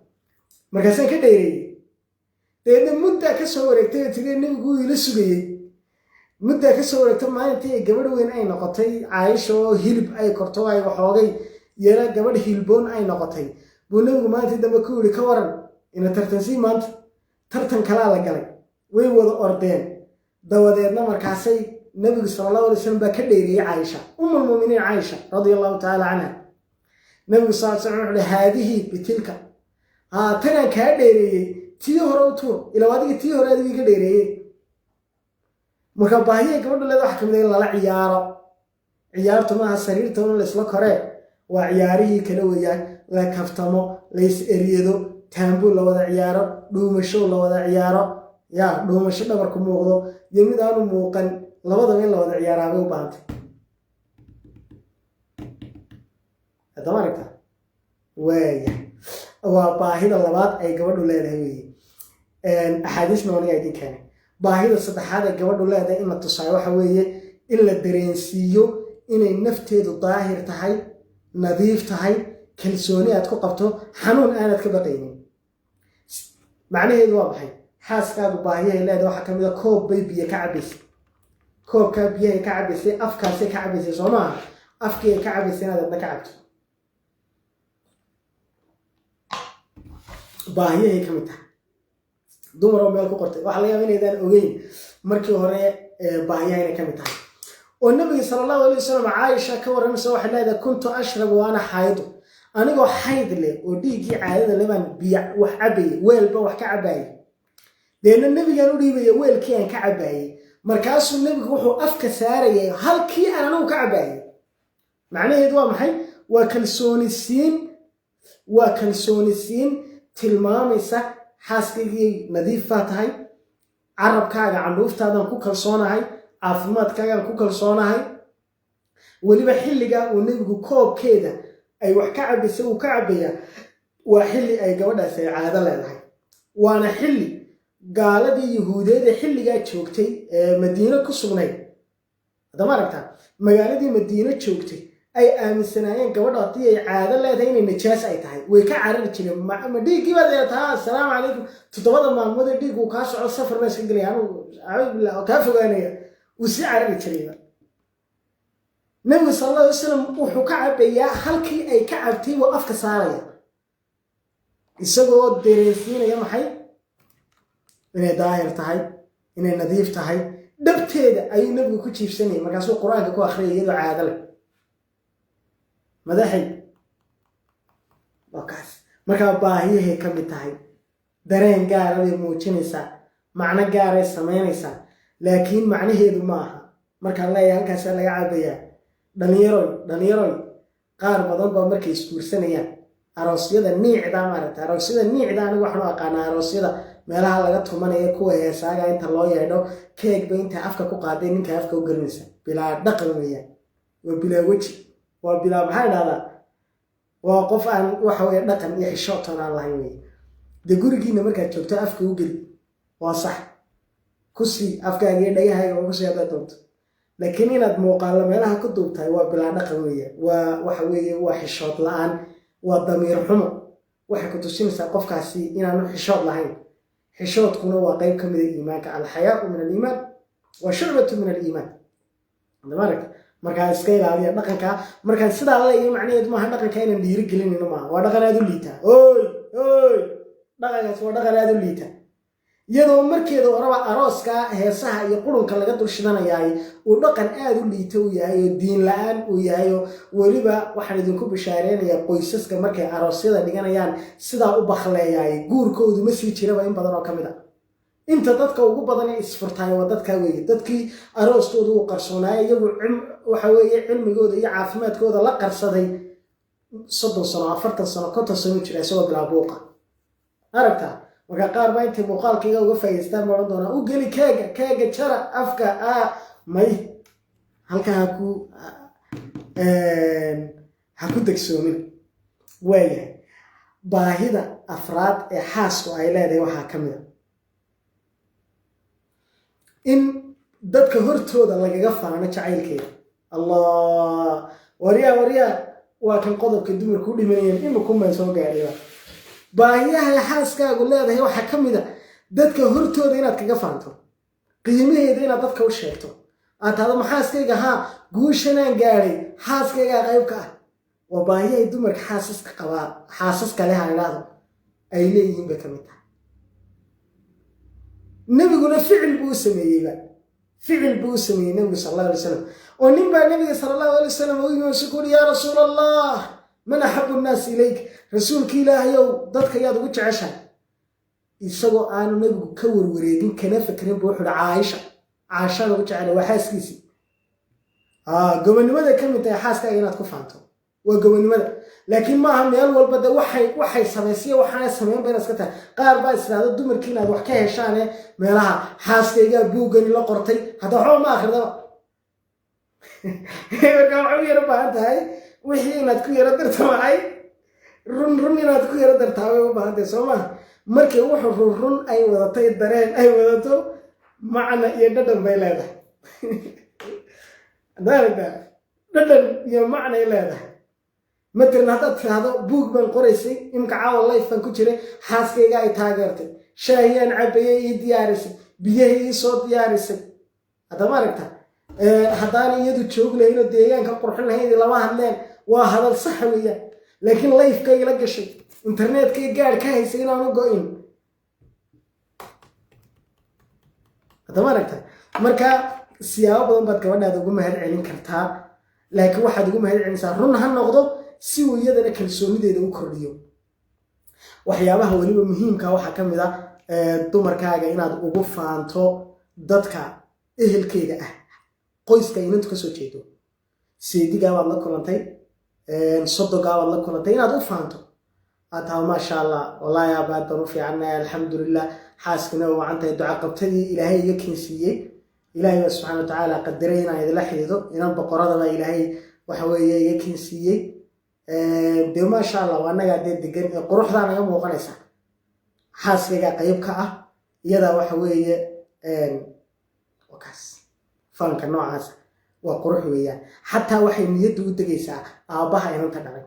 markaasaan ka dheereeyey. Deedna muddaa ka soo wareegtay oo tidee nebigu wuu ila sugayey. Muddaa ka soo wareegto, maalintii ay gabadh weyn ay noqotay Caaisha oo hilib ay korto, ay waxoogay yara gabadh hilboon ay noqotay, buu nebigu maalintii dambe ku yidhi: 'Ka waran ina tartansii?' Maanta tartan kalaa la galay, way wada ordeen. Dabadeedna markaasay nebigu sala allahu alay slam baa ka dheeriyey Caaisha, umulmuminiin Caaisha radia allahu tacaala canha. Nebigu sal slam wuxu uhi: 'Haadihi bitilka, haa, tanaan kaa dheereeyey tii hore u tuur, ilaw adigii tii hore adigii ka dheereeyey.'" Marka baahiyaha gabadha leeda waxa kamid a in lala ciyaaro. Ciyaartu maaha sariirta un laysla koree, waa ciyaarihii kale weeyaan: la kaftamo, lays eryado, taambuu la wada ciyaaro, dhuumasho la wada ciyaaro, ya dhuumasho dhabarku muuqdo iyo mid aanu muuqan, labadaba in la wada ciyaaraa bay u baahantay. Haddama aragta, waaya, waa baahida labaad ay gabadhu leedahay weeye. Axaadiisna aniga idin keenay. Baahida saddexaad ee gabadhu leedahay in la tusaayo waxa weeye in la dareensiiyo inay nafteedu daahir tahay, nadiif tahay, kalsooni aad ku qabto, xanuun aanad ka baqaynin. Macnaheedu waa maxay? Xaaskaagu baahiyahay leedahay waxaa ka mid a koob bay biyo ka cabaysay. Koobkaa biyahay ka cabaysay, afkaasay ka cabaysay, soo maaha? Afkii ay ka cabaysay inaad adna ka cabto baahiyahay ka mid tahay. Dumar oo meel ku qortay, waxaa laga yaaba inaydaan ogeyn markii hore baahiyaha inay ka mid tahay. Oo nabiga sala allahu alay wasalam, Caaisha ka warramaysa, waxay leedahay: "Kuntu ashrabu wa ana xaayidu, anigoo xayd leh oo dhiiggii caadada le baan biyo wax cabayay, weelba wax ka cabaayay. Deedna nebigaan u dhiibaya weelkii aan ka cabaayey, markaasuu nebigu wuxuu afka saarayay halkii aan anigu ka cabaayay." Macnaheedu waa maxay? Waa kalsooni siin, waa kalsooni siin tilmaamaysa: xaaskaygii nadiif baa tahay, carabkaaga, candhuuftaadan ku kalsoonahay, caafimaadkaagaan ku kalsoonahay. Weliba xilligaa uu nebigu koobkeeda Ay wax ka cabaysa uu ka cabayaa waa xilli ay gabadhaasi ay caado leedahay, waana xilli gaaladii Yuhuudeed ee xilligaa joogtay ee Madiino ku sugnayd, haddama aragtaa, magaaladii Madiino joogtay, ay aaminsanaayeen gabadha haddii ay caado leedahay inay najaas ay tahay. Way ka carari jireen. Ma dhiiggii baad eetaa? Assalaamu calaykum. 7da maalmood ee dhiig uu kaa soco safar baa iska gelaya, anugu acuudu billah oo kaa fogaanaya, wuu sii carari jirayba. Nabigu sal Alla alay wasalam wuxuu ka cabayaa halkii ay ka cabtay, buu afka saaraya, isagoo dareensiinaya maxay? Inay daahir tahay, inay nadiif tahay. Dhabteeda ayuu Nebigu ku jiibsanayay, markaasuu Qur-aanka ku akhriyay iyadoo caado leh. Madaxay waa kaas. Markaa baahiyahay ka mid tahay, dareen gaara bay muujinaysaa, macno gaaray samaynaysaa, laakiin macnaheedu ma aha markaan leeyahay halkaasaa laga cabayaa. Dhalinyaroy, dhalinyaroy, qaar badan baa markay isguursanayaan aroosyada niicda, maaragta, aroosyada niicda, anigu waxaan u aqaanaa aroosyada meelaha laga tumanaya, kuwa heesaaga inta loo yeedho keegba inta afka ku qaaday ninka afka u gelinaysa. Bilaa dhaqan weeyaan, waa bilaa weji, waa bilaa, maxaa idhahdaa, waa qof aan waxa weye dhaqan iyo xishoodtoon aan lahayn weye. Dee gurigiina markaad joogto afka u geli, waa sax, ku sii afkaaga iyo dhagahaaga waa kusii haddaad doonto, laakiin inaad muuqaallo meelaha ku duubtahay waa bilaa dhaqan weeye, waa waxa weeye waa xishood la-aan, waa damiir xumo. Waxay ku tusinaysaa qofkaasi inaanu xishood lahayn. Xishoodkuna waa qayb ka mida iimaanka. Alxayaau min aliimaan, waa shucbatu min aliimaan. Maaragta, markaa iska ilaaliya dhaqanka. Markaan sidaa leeyahay macnaheedu maaha dhaqanka inaan dhiiri gelinayno, maaha. Waa dhaqan aada u liitaa. Oy oy, dhaqankaas waa dhaqan aada u liita, iyadoo markeeda horeba arooska heesaha iyo qurunka laga dul shidanayaay uu dhaqan aada u liita uu yahay oo diin la-aan uu yahay. Oo weliba waxaan idinku bishaareynaya, qoysaska markay aroosyada dhiganayaan sidaa u bakleeyaay, guurkoodu ma sii jiraba in badan oo ka mid a. Inta dadka ugu badan ee isfurtaay waa dadkaa weeye, dadkii arooskooda uu qarsoonaay, iyagu waxa weeye cilmigooda iyo caafimaadkooda la qarsaday. 30 sano, 40 sano, 50 sano jira isagoo bilaa buuqa, aragtaa. Marka qaar baa intay muuqaalkayga uga faa'idaystaan baa odhan doonaa, u geli keega, keega jara afka a may halkaa ha ku degsoomin. Waayahay, baahida afraad ee xaasku ay leedahay waxaa ka mid a in dadka hortooda lagaga faano jacaylkeeda. Allah, waryaa, waryaa, waa kan qodobka dumarku u dhimanayeen imikumbaan soo gaadhayba. Baahiyaha xaaskaagu leedahay waxaa ka mid a dadka hortooda inaad kaga faanto qiimaheeda, inaad dadka u sheegto, aad tahdo, ma xaaskayga haa, guushanaan gaadhay xaaskaygaa qayb ka ah. Waa baahiyahay dumarka xaasaska qabaa, xaasaska leh ha idhaahdo, ay leeyihiin bay ka mid tahay. Nebiguna ficil buu u sameeyeyba, ficil buu u sameeyey Nebigu sal Allahu alay wasalam. Oo nin baa Nebiga sala Allahu alay wasalam u yimi su kuuri, "Yaa Rasuul Allah, man axabu nnaasi ilayk?" Rasuulki Ilaahayow, dadka yaad ugu jeceshahay? Isagoo aanu Nebigu ka warwareegin kana fekerin buu wuxu uhi, "Caaisha, Caashaan ugu jecela." Waa xaaskiisii. Gobonnimada ka mid tahay xaaskaaga inaad ku faanto, waa gobonnimada, laakiin maaha meel walba de waxay samaysaya waxaana samayn ba inaad iska tahay. Qaar baa israado dumarkii inaad wax ka heshaane meelaha, xaaskaygaa buuggani la qortay, hadda waxba ma akridaba. Marka waxay u yaro baahan tahay wixii inaad ku yaro darta, maxay, run run inaad ku yaro dartaa way u baahan tahay, soo maha? Markii wuxuu run run ay wadatay, dareen ay wadato, macna iyo dhadhan bay leedahay. Aragtaa, dhadhan iyo macnay leedahay. Matalan haddaad tiraahdo, buug baan qoraysay, imka caawa live baan ku jiray, xaaskayga ay taageertay, shaahiyaan cabayay ii diyaarisay, biyahay ii soo diyaarisay. Haddama aragta, haddaana iyadu joog lahayn oo deegaanka qurxin lahayn lama hadleen. Waa hadal saxa weeyaan, laakiin live-kay la gashay, internetkay gaadh ka haysay inaanu go-in. Haddama aragta, marka siyaabo badan baad gabadhaada ugu mahad celin kartaa, laakiin waxaad ugu mahad celinaysaa run ha noqdo, si uu iyadana kalsoonideeda u kordhiyo. Waxyaabaha weliba muhiimka waxaa ka mid a dumarkaaga inaad ugu faanto dadka ehelkeeda ah, qoyska inantu kasoo jeedo. Seedigaabaad la kulantay, sodogaabaad la kulantay, inaad u faanto, aad taha, "Maasha Allah, wallaahi abaad baan u fiicannahay, alxamdulilah, xaaskina waa wacan tahay, duca qabtadii Ilaahay iga keensiiyey, Ilaahay baa subxana watacaala qadaray inaan idila xidido, inan boqorada baa Ilaahay waxa weeye iga keensiiyey." Dee maasha Allah, waa annagaa dee degan ee quruxdaa naga muuqanaysa. Xaaskaygaa qayb ka ah, iyadaa waxa weeye kaas. Faanka noocaasa waa qurux weeyaan. Xataa waxay niyaddu u degaysaa aabbaha inanta dhalay.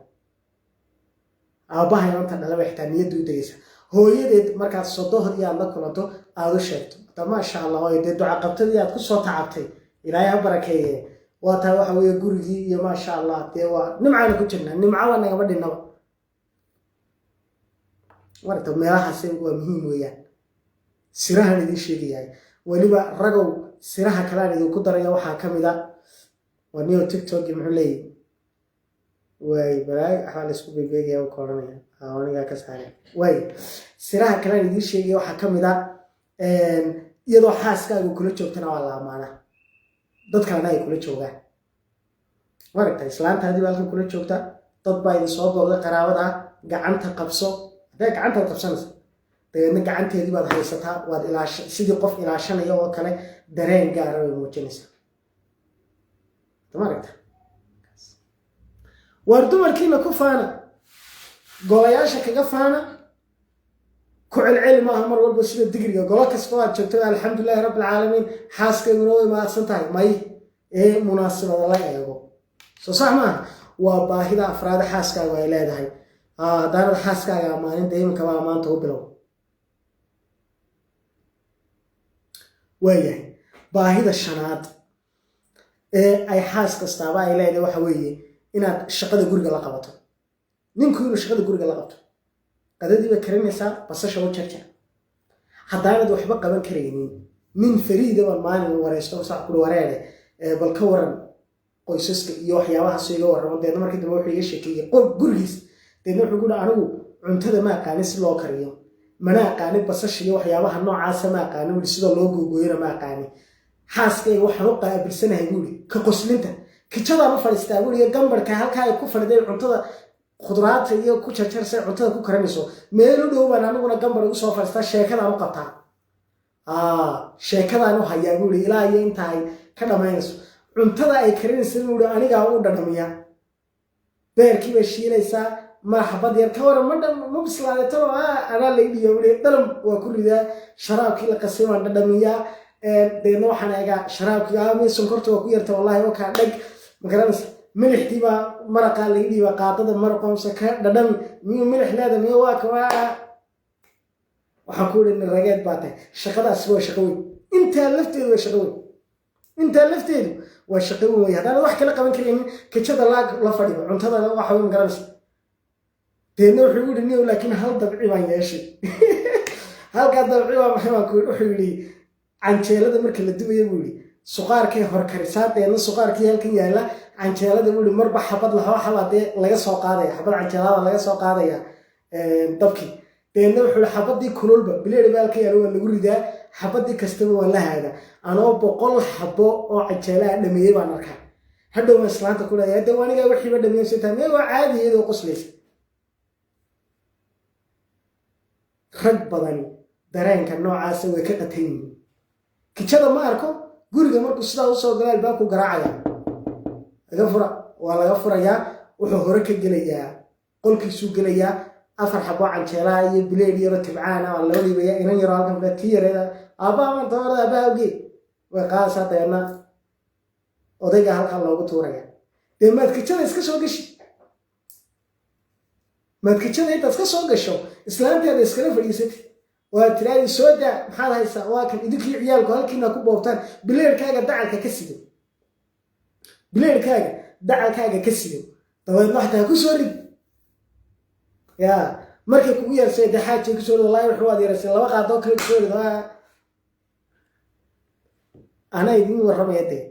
Aabbaha inanta dhalay bay xitaa niyaddu u degaysaa. Hooyadeed markaad sodohdii aad la kulanto, aada u sheegto hadda, maasha Allah, oo dee duca qabtadii aad ku soo tacabtay, Ilaahay ha barakeeye. Waa taa waxa weeye gurigii iyo maasha Allah, dee waa nimcaana ku jirnaa, nimcaba nagama dhinnaba. Marka meelahaasi waa muhiim weeyaan. Sirahan idiin sheegayahay weliba, ragow, siraha kalean idinku daraya waxaa ka mid a waa neo TikTok. Muxuu leeyahy? Waay, balaay, waxbaa laisku beebeegaya u ka odhanaya, anigaa ka saare. Waay, siraha kalean idiin sheegaya waxaa ka mid a, iyadoo xaaskaagu kula joogtana waa la amaanaa, dad kalena ay kula joogaan. Maragta, islaantaadii baa halkan kula joogta, dad baa idin soo booqday qaraabada ah. Gacanta qabso. Haddee gacantaad qabsanaysa, dabeedna gacanteedii baad haysataa, waad ilaasha sidii qof ilaashanaya oo kale. Dareen gaara bay muujinaysaa. Ma aragta? Waar dumarkiina ku faana, golayaasha kaga faana. Ku celceli maaha mar walba sida digriga. Golo kasta aad joogto, "Alxamdulilahi rabbi alcaalamiin, xaaskayguna way mahadsan tahay." May, ee munaasabada la eego. Soo sax maaha? Waa baahida afraada xaaskaagu ay leedahay. Haddaanad xaaskaaga ammaanin, dee iminkaba ammaanta u bilow. Waayahay, baahida shanaad ee ay xaas kastaaba ay leedahay waxa weeye inaad shaqada guriga la qabato. Ninku inuu shaqada guriga la qabto. Qadadii bay karinaysaa, basasha u jarjar. Haddaanad waxba qaban karaynin, nin fariida baan maalin wareysto, sax kuri, wareere, bal ka waran qoysaska iyo waxyaabahaas iga warramo. Deedna markii dambe wuxuu iga sheekeeyey gurigiis. Deedna wuxuu ku anigu cuntada ma aqaanin si loo kariyo, mana aqaanin basasha iyo waxyaabaha noocaasa ma aqaanin wuli, sida loo googooyona ma aqaanin. Xaaskayga waxaan u qaabilsanahay buuri ka qoslinta. Kijadaan u fadhiistaa buuri iyo gambarhka halkaa ay ku fadhiday cuntada khudraadta iyo ku jarjarsay cuntada ku karinayso. Meel u dhow baan aniguna gambar ugu soo fadhiistaa, sheekadaan u qabtaa, sheekadaan u hayaa buuri ilaa iyo inta ay ka dhammaynayso cuntada ay karinaysa. Buuri anigaa u dhadhamiya. Beerkii bay shiilaysaa, ma xabad yar ka waran, ma bislaaday talo? Anaa lay dhiiba buuri, dhalam waa ku ridaa. Sharaabkii la qasay baan dhadhamiyaa. Deedna waxaan eegaa sharaabkii, mi sonkorta waa ku yarta, wallahi wakaa dhag, ma garanaysa? Milixdii baa maraqaa lay dhiiba, qaadada maraqoomse ka dhadhami, miyuu milix leeda, miyo waa ka. Waxaan ku idhi, rageed baa tahay, shaqadaasi waa shaqo weyn. Intaa lafteedu waa shaqo weyn. Intaa lafteedu waa shaqo weyn wey. Haddaanad wax kala qaban karaynin, kijada laag la fadhiba cuntada waxa wey, ma garanaysa? Deedna wuxuu yidhi, niyow, laakiin hal dabci baan yeeshay. Halkaa dabci waa maxay baan ku yidhi? Wuxuu yidhi, canjeelada marka la dubaya, buu yidhi, suqaarkay horkarisaa. Deedna suqaarkii halkan yaalla canjeelada, buu yidhi, marba xabad laxoo xabaa dee laga soo qaadaya, xabad canjeelada laga soo qaadaya dabkii. Deedna wuxuu yidhi, xabadii kululba bileeri baa halkan yaalla, waa lagu ridaa. Xabadii kastaba waa la haadaa. Anoo 100 xabo oo canjeelaha dhameeyey baan arkaa. Hadhow waan islaanta ku leeyahay, de anigaa wixiiba dhameeyey taa, mee waa caadi, iyadoo qoslaysa. Rag badani dareenka noocaasa way ka qatan yihiin. Kijada ma arko. Guriga markuu sidaa usoo gala, albaabku garaacaya, laga fura, waa laga furayaa. Wuxuu hore ka gelayaa qolkiisuu gelayaa, afar xaboo canjeelaha iyo bileed yaro tibcaana waa loo dhiibaya. Inan yaro halkan fadhiya, tii yareeda, aabbaha maanta horada, aabbaha ogee, way qaadaysaa. Dabeedna odayga halkan loogu tuuraya. Dee maad kijada iska soo gashi? Maad kijada intaad iska soo gasho islaanteeda iskala fadhiisatid, waa tiraadi, "Soo daa, maxaad haysaa?" Waa kan idinkii ciyaalku halkiina ku boobtaan. Bileerkaaga dacalka ka sido, bileerkaaga dacalkaaga ka sido, dabeedna xataa ku soo rid. Ya markay kugu yeersay, dee xaajay kusoo rid, wallahi wuxuu waad yeersay, laba qaadoo kale kusoo rid. Anaa idiin warramaya, dee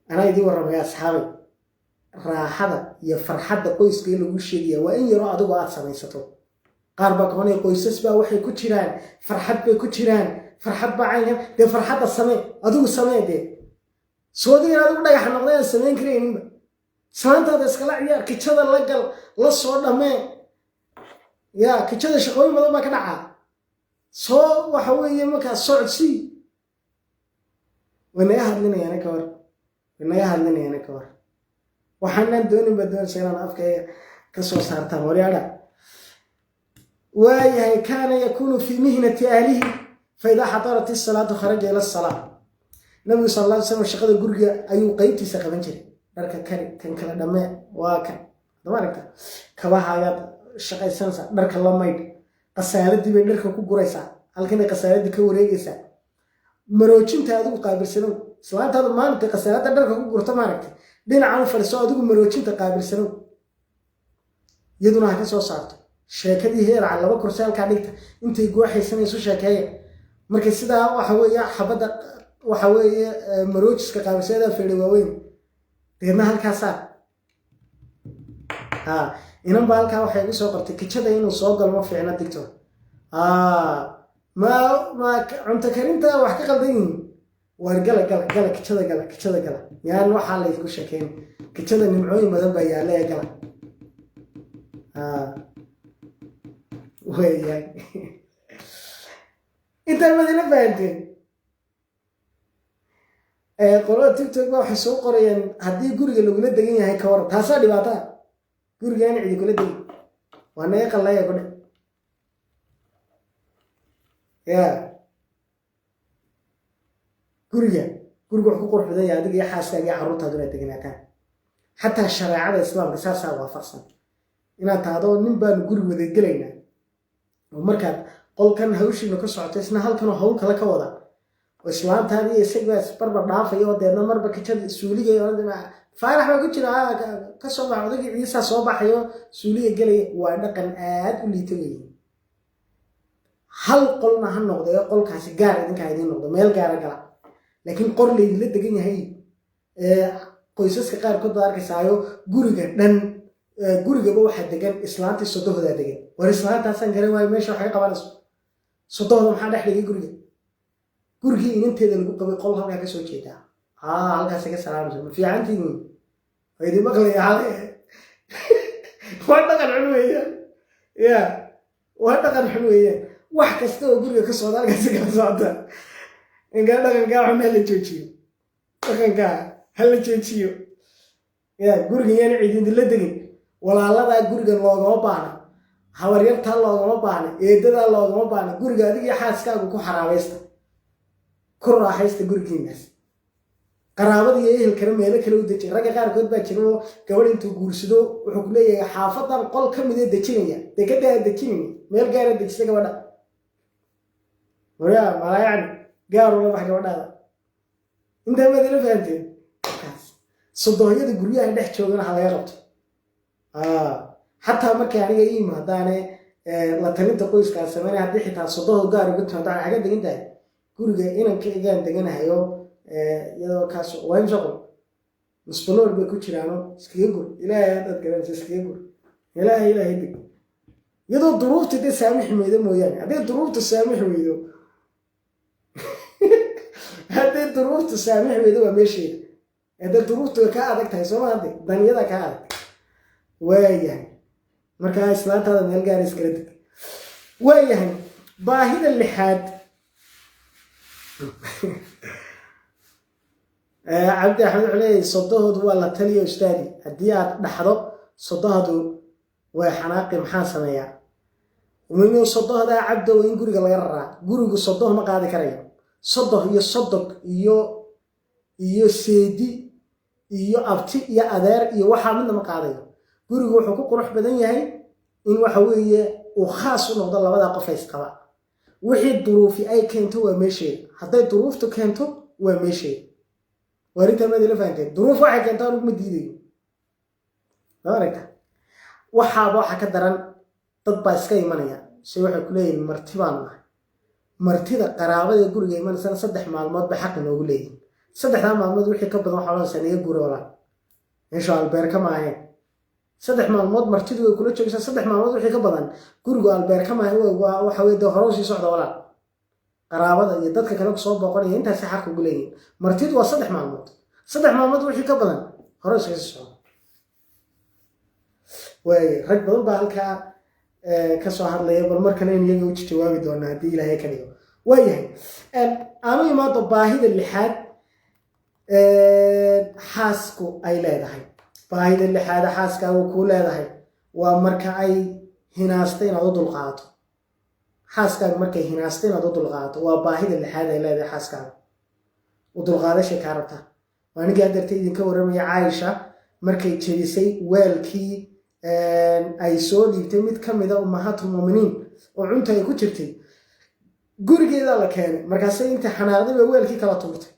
anaa idiin warramaya, asxaabay. Raaxada iyo farxadda qoyska in lagu sheegaya waa in yaroo adigu aad samaysato. Qaar baa kabanaya, qoysas baa waxay ku jiraan farxad bay ku jiraan, farxad baa caynkan. Dee farxadda samee, adigu samee. Dee soodigan adigu dhagaxa noqday aan samayn karayninba, islaantaada iskala ciyaar, kijada la gal, la soo dhammee. Ya kijada shaqooyin badan baa ka dhacaa. Soo waxa weeye markaa socodsii. Way naga hadlinayaana ka war, way naga hadlinayaana ka war. Waxaanaan doonin baa doonaysa inaan afkayga ka soo saartaan. Waryaadha, waayahay. Kaana yakuunu fii mihnati ahlihi, faidaa xadarat isalaatu kharaja ila asalaa. Nabigu sal alla alay slam shaqada guriga ayuu qeybtiisa qaban jiray. Dharka kari, kan kala dhammee, waa kan dama aragta, kabaha ayaad shaqaysanaysaa, dharka la maydh, qasaaladii bay dharka ku guraysaa, halkanay qasaaladii ka wareegaysaa, maroojinta adigu qaabilsanow. Islaantaadu maalinta qasaalada dharka ku gurto, maaragtay, dhinacan u fadhiso, adigu maroojinta qaabilsanow, iyaduna ha ka soo saarto sheekadii heeraca. Laba kursi halkaa dhigta, intay gooxaysanaysu sheekeeya. Marka sidaa waxa weeye, xabadda waxa weeye maroojiska qaabilsanadaa feedha waaweyn, deedna halkaasaa ha. Inan baa halkaa waxay igu soo qortay, kijada inuu soo galo ma fiicna. Digto ma cunto karinta wax ka qaldan yihiin. Waar gala, gala, gala, kijada gala, kijada gala. Yaan waxaa laydku sheekeyn, kijada nimcooyin badan baa yaalla ee gala. Waayahay, intaan madina fahanteen. Qolada TikTok ba waxay soo qorayaan, haddii guriga lagula degan yahay ka waran? Taasaa dhibaataa. Gurigaan cidi kula degin waa naga qallaya ku dhe ya. Guriga wax ku qurux badan yahay adiga iyo xaaskaaga iyo carruurtaadu inaad deganaataan. Xataa shareecada Islaamka saasaa waafaqsan. Inaad tahdo nin baanu guri wada gelaynaa, oo markaad qolkan hawshiina ka socoto, isna halkanoo hawl kale ka wada, oo islaantaadi iyo isagbaa isbarbar dhaafaya, oo deedna marba kijada suuliga Faarax baa ku jira, ka soo bax, odagii Ciisaa soo baxayo, suuliga gelaya, waa dhaqan aad u liita weeye. Hal qolna ha noqdo ee qolkaasi gaar idinkaa idiin noqdo, meel gaara gala, laakiin qor laydinla degan yahay. Qoysaska qaarkood baad arkaysaayo guriga dhan, gurigaba waxaa degan islaantii sodohdaa degan. War islaantaasaan garan waayo meesha waxay qabanayso. Sodohda maxaa dhex dhigay guriga? Gurigii inanteeda lagu qabay qol halkaa kasoo jeedaa, halkaas ka salaamayso. Ma fiicantihiin? Waa idin maqlaya hale. Waa dhaqan xun weeyaan ya, waa dhaqan xun weeyaan. Wax kasta oo guriga ka socda halkaasi kala socda. Inkaa dhaqankaa xun hala joojiyo, dhaqankaa hala joojiyo ya. Guriga yaana cidindila degin. Walaaladaa gurigan loogama baahna, habaryartaa loogama baahna, eedadaa loogama baahna. Guriga adiga iyo xaaskaagu ku xaraabaysta, ku raaxaysta gurigiinaas. Qaraabada iyo ehelkana meelo kale u dejiya. Ragga qaarkood baa jira oo gabadh intuu guursado wuxuu ku leeyahay xaafadan qol ka midee dejinaya. Dee kadaa dejinaya, meel gaara dejisa gabadha. Waryaa malayacni, gaar ula bax gabadhaada. Intaa maad ila fahanteen? Markaas sodohyada guryaha dhex joogana ha laga qabto. Xataa markay aniga ii yimaadaane la talinta qoyskaa sameynaya, haddii xitaa sodohdu gaar uga timaado, xaga degan tahay guriga inankaygaan deganahayo, iyadoo kaas waa imse qol, musbaloor bay ku jiraano, iskaga gur. Ilaahay haddaad garanaysa iskaga gur. Ilaahay, ilaahay deg. Iyadoo duruufta dee saamixi weydo mooyaane. Hadday duruufta saamixi weydo, hadday duruufta saamixi weydo, waa meesheeda. Hadday duruuftu kaa adag tahay, sooma? Hadde daniyada kaa adag, waayahay. Markaa islaantaada meel gaara iskala deg. Waayahay, baahida lixaad. Cabdi Axmed wuxuu leeyahay, sodohoodu waa la taliya ustaadi, haddii aad dhaxdo sodohdu way xanaaqi, maxaan sameeyaa? Minu sodohdaa, Cabdow, in guriga laga raraa. Gurigu sodoh ma qaadi karayo. Sodoh iyo sodog iyo seedi iyo abti iyo adeer iyo waxaa midna ma qaadayo. Gurigu wuxuu ku qurux badan yahay in waxa weeye uu khaas u noqdo labada qof isqaba. Wixii duruufi ay keento waa meesheeda. Hadday duruuftu keento waa meesheeda. Waarintaa maad ila fahanteen? Duruuf waxay keento anugu ma diidayo. Ma aragta? Waxaaba waxa ka daran dad baa iska imanaya, se waxay ku leeyihin marti baanu nahay. Martida qaraabada guriga imanaysana 3 maalmood bay xaq inoogu leeyihin. 3-daa maalmood wixii ka badan waxaa odhanaysaa naga guri walaal, meeshu albeerka ma ahayn. 3 maalmood martidu way kula joogaysaa. 3 maalmood wixii ka badan gurigu albeerka maaha. Waxa weye dee hore usii socda walaal. Qaraabada iyo dadka kale kusoo booqanaya intaasay xaq ugu leeyihin. Martidu waa 3 maalmood. 3 maalmood wixii ka badan hore iskaga sii socda. Waaya, rag badan baa halkaa ka soo hadlaya, bal mar kale in iyaga u jawaabi doonaa haddii Ilaahay ka dhigo. Waayahay, aanu imaado baahida lixaad xaasku ay leedahay. Baahida lixaada xaaskaagu kuu leedahay waa marka ay hinaasta inaad u dulqaadato. Xaaskaagu markay hinaasta inaad u dulqaadato waa baahida lixaad ay leedahay xaaskaagu. U dulqaadashay kaa rabtaa. Waa ninkii haddeerta idinka warramaya Caaisha markay jebisay weelkii ay soo dhiibtay mid ka mida ummahatul muuminiin oo cunta ay ku jirtay, gurigeedaa la keenay. Markaasay intay xanaaqday bay weelkii kala tuurtay.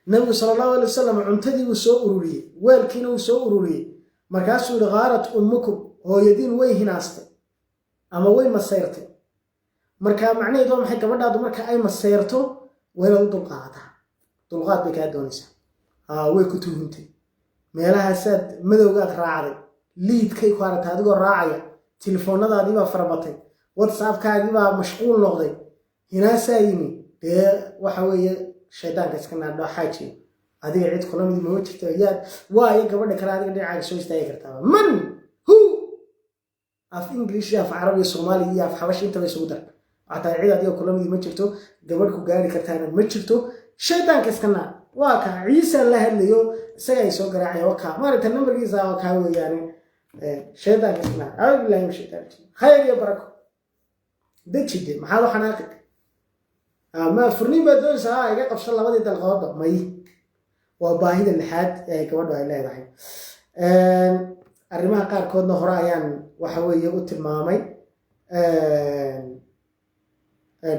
Nabigu sala Allahu alay wasalam cuntadii wuu soo ururiyey, weelkiina wuu soo ururiyey. Markaasuu yihi: "Khaarat ummukum," hooyadiin way hinaastay ama way masayrtay. Marka macnaheedu waa maxay? Gabadhaadu marka ay masayrto waa inaad u dulqaadataa. Dulqaad bay kaa doonaysaa. Way ku tuhuntay, meelahaasaad madowgaad raacday, liidkay ku aragtay adigoo raacaya, telefoonadaadii baa farabatay, WhatsAppkaagii baa mashquul noqday, hinaasaa yimi. Dee waxa weeye, shaydaanka iska naadho, xaajiyo. Adiga cid kula mid mama jirto. Yaad waayo gabadha kale adiga dhinacaaga soo istaagi kartaaba? Man who? Af English iyo af Carabi iyo Soomaali iyo af Xabashi intaba isugu dar. Xataa cid adiga kula mid ma jirto, gabadh ku gaari kartaana ma jirto. Shaydaanka iska naar. Waa kaa Ciisa la hadlayo, isaga ay soo garaacaya. Waa kaa maaragta nambarkiisa, waa kaa weeyaane. Shaydaanka iska naar. Acuudu billahi min shaytaan rajiim. Khayr iyo barako. Dejide, maxaad u xanaaqi? Ma furniin baad doonaysaa? Iga qabso labadii dalqadoodba. May, waa baahida lixaad ee gabadhu ay leedahay. Arrimaha qaarkoodna hore ayaan waxa weeye u tilmaamay.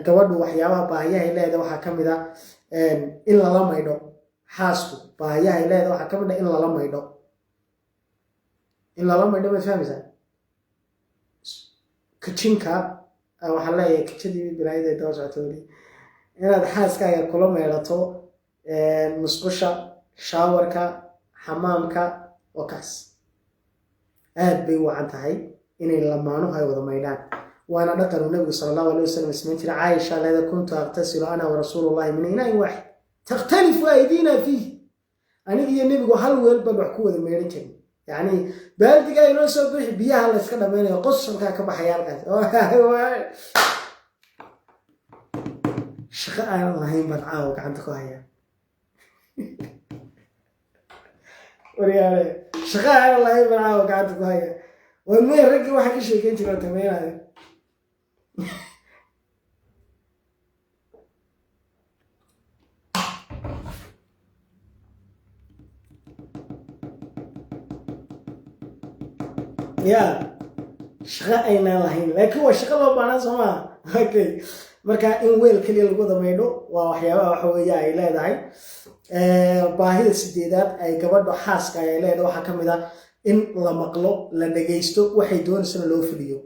Gabadhu waxyaabaha baahiyahay leedahay waxaa ka mid a in lala maydho. Xaasku baahiyahay leedahay waxaa ka mid a in lala maydho. In lala maydho, maad fahmaysaa? Kajinka waxaan leeyahay, kajadii bilaayada daba socota weli. Inaad xaaskaaga kula maydhato musqusha, showerka, xamaamka, oo kaas aad bay u wacan tahay inay lamaanuhu ay wada maydhaan. Waana dhaqanu Nabigu sala Allahu alay wasalam samayn jiray. Caaisha leeda: "Kuntu aqtasilu ana warasuulu llahi min inaain waaxid, takhtalifu aydiina fiih." Aniga iyo Nebigu hal weel baan wax ku wada maydhan jirin. Yacni baaldigaa inoo soo bixi, biyaha la yska dhamaynayo, qosolkaa ka baxaya halkaas. Shaqo aanan lahayn baan caawa gacanta ku hayaa, waryaale. Shaqo aanan lahayn baan caawa gacanta ku hayaa. Waa mey raggii waxaa ka sheekeyn jira tameynaayo. Ya, shaqo aynaan lahayn, laakiin waa shaqo loo baahnaa, soo maa? Okay, marka in weel keliya lagu wada maydho waa waxyaabaha waxa weeye ay leedahay. Baahida sideedaad ay gabadho xaaska ay leedahay waxaa ka mid ah in la maqlo, la dhagaysto, waxay doonaysana loo fuliyo.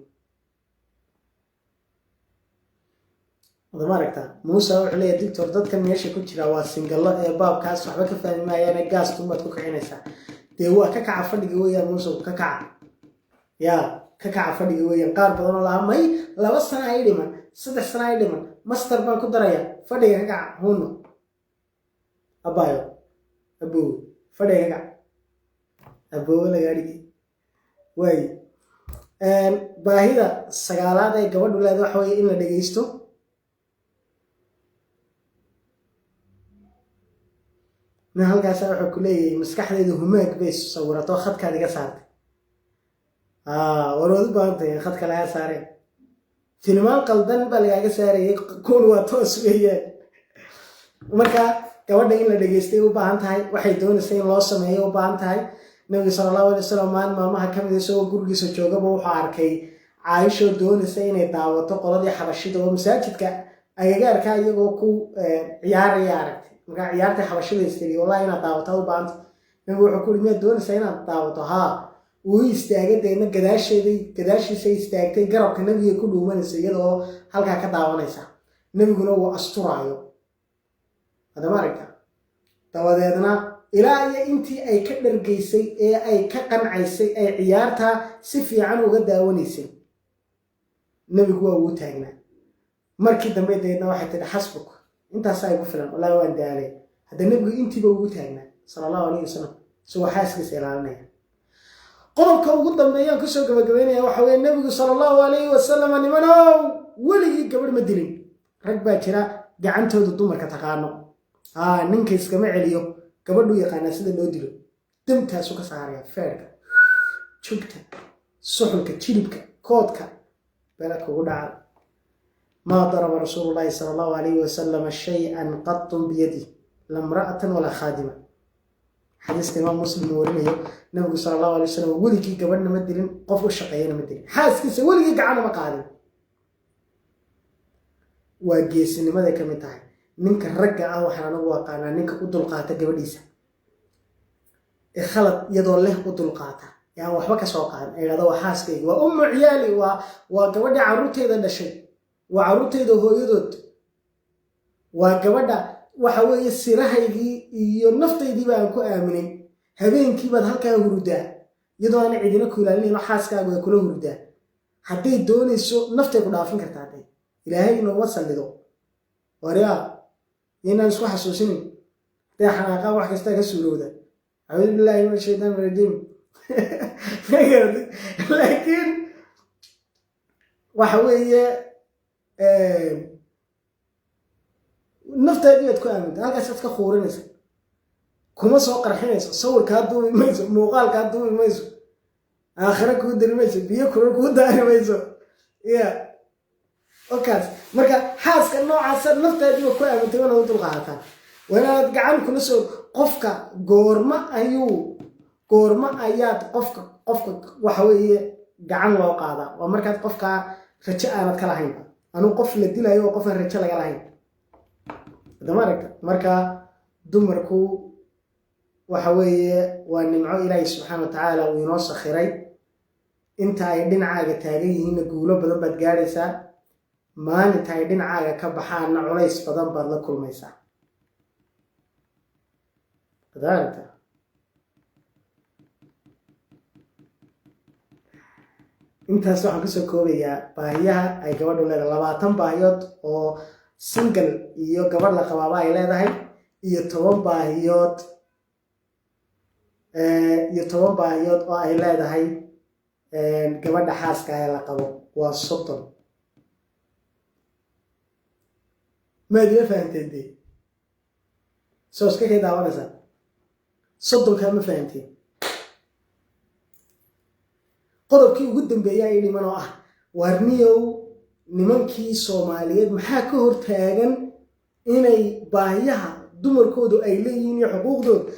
Ma aragtaa? Muuse wuxuu leeyahay: "Doctor, dadkan meesha ku jira waa single ee baabkaas waxba ka fahmi maayaane, gaas tumaad ku kicinaysaa." Dee waa ka kaca fadhiga weeyaan, Muuse, ka kaca. Yaa ka kaca fadhiga weeyaan. Qaar badan oo lahaa may 2 sana ay dhiman, 3 sana ay dhiman, master baan ku daraya, fadhiga ka kaca. Huno, abayo, abowe, fadhiga ka kaca, abowe lagaa dhigi waaye. Baahida sagaalaad ee gabadhu leeda waxa weeye in la dhegeysto. Nin halkaasa wuxuu ku leeyahay: "Maskaxdeedu humaag bay sawirato, khadkaad iga saartay." War waad u baahan tahay in khadka lagaa saareen. Tilmaan qaldan baa lagaaga saarayay, kuwan waa toos weeyaan. Marka gabadha in la dhegeystay u baahan tahay, waxay doonaysa in loo sameeyo u baahan tahay. Nabiga sala Allahu alay wasalam maalin maalmaha ka mid isagoo gurigiisa joogaba wuxuu arkay Caayishoo doonaysa inay daawato qoladii Xabashida oo masaajidka agagaarka iyagoo ku ciyaaraya aragtay. Markaa ciyaartii Xabashida istiri: "Wallahi inaad daawato u baahanta." Nabigu wuxuu ku uri: "Miyaad doonaysaa inaad daawato?" "Haa." Wuu istaagay, deedna gadaasheeday, gadaashiisay istaagtay, garabka Nabiga ku dhuumanaysa iyadoo halkaa ka daawanaysa, Nebiguna wuu asturaayo. Hadama aragta? Dabadeedna ilaa iyo intii ay ka dhargaysay ee ay ka qancaysay ay ciyaartaa si fiican uga daawanaysay, Nebigu waa uu taagnaa. Markii dambe dabeedna waxay tidhi: "Xasbuk, intaasaa igu filan, wallahi waan daalay." Hadda Nebigu intiiba ugu taagnaa sala Allahu alayhi wasalam, isagoo xaaskiisa ilaalinaya. Qodobka ugu dambeeyaan kusoo gabagabaynaya waxa weye: Nebigu sala Allahu alayhi wasalam, nimanow, weligii gabadh ma dilin. Rag baa jira gacantooda dumarka taqaano. Ninka iskama celiyo, gabadhuu yaqaanaa sida loo dilo. Damtaasu ka saaraya feerka, jugta, suxulka, jilibka, koodka, bela kugu dhaca. Maa daraba rasuulu llahi sala allahu alayhi wasalam shay-an qatun biyadih, la mra'atan walaa khaadima. Xadiiska Imaam Muslim uu warinayo, Nabigu sala allahu alay wasalam weligii gabadhna ma dilin, qof u shaqeeyana ma dilin, xaaskiisa weligii gacana ma qaadin. Waa geesinimaday ka mid tahay. Ninka ragga ah waxaan anagu aqaanaa ninka u dulqaata gabadhiisa ee khalad iyadoo leh u dulqaata, yaan waxba ka soo qaadan, ee idhahda waa xaaskayga, waa ummu ciyaali, waa gabadha carruurtayda dhashay, waa carruurtayda hooyadood, waa gabadha waxa weeye sirahaygii iyo naftaydiiba aan ku aaminay. Habeenkiibaad halkaa hurudaa iyadoo aan cidina ku ilaalinayn, xaaskaagu ay kula hurudaa. Hadday doonayso naftay ku dhaafin kartaa. Hadday Ilaahay inooma sallido, waryaa, yaynaan isku xasuusinin. Hadday xanaaqaan wax kastaa ka suurowda. Acuudu billahi min ashaytaan rajiim. Laakiin waxa weeye naftaadii baad ku aaminta, halkaas aad ka khuurinaysa, kuma soo qarxinayso, sawirkaa duubi mayso, muuqaalkaa duubi mayso, aakhira kuu diri mayso, biyo kula kuu daari mayso ya okaas. Marka xaaska noocaasa naftaadiiba ku aamintay wanaad u dulqaadataa, waa inaanad gacan kula soo qofka. Goorma ayuu, goorma ayaad qofka waxa weeye gacan loo qaadaa? Waa markaad qofkaa rajo aanad ka lahaynba. Anuu qof la dilayo oo qofaan rajo laga lahayn adama aragta. Marka dumarku waxa weeye waa nimco Ilaahi subxaana wa tacaala uu inoo sakhiray. Inta ay dhinacaaga taagan yihiinna guulo badan baad gaadhaysaa, maalinta ay dhinacaaga ka baxaanna culays badan baad la kulmaysaa. Adaaragta intaas waxaan kusoo koobayaa baahiyaha ay gabadhu leedahay, 20 baahiyood oo single iyo gabadh la qabaaba ay leedahay, iyo 10 baahiyood, iyo 10 baahiyood oo ay leedahay gabadha xaaska ee la qabo. Waa 30. Maad ima fahanteen dee? Soo iska kay daawanaysaa 30-kaa, ma fahanteen? Qodobkii ugu dambeeya ay dhiman oo ah, waarniyow, nimankii Soomaaliyeed maxaa ka hortaagan inay baahiyaha dumarkoodu ay leeyihiin iyo xuquuqdooda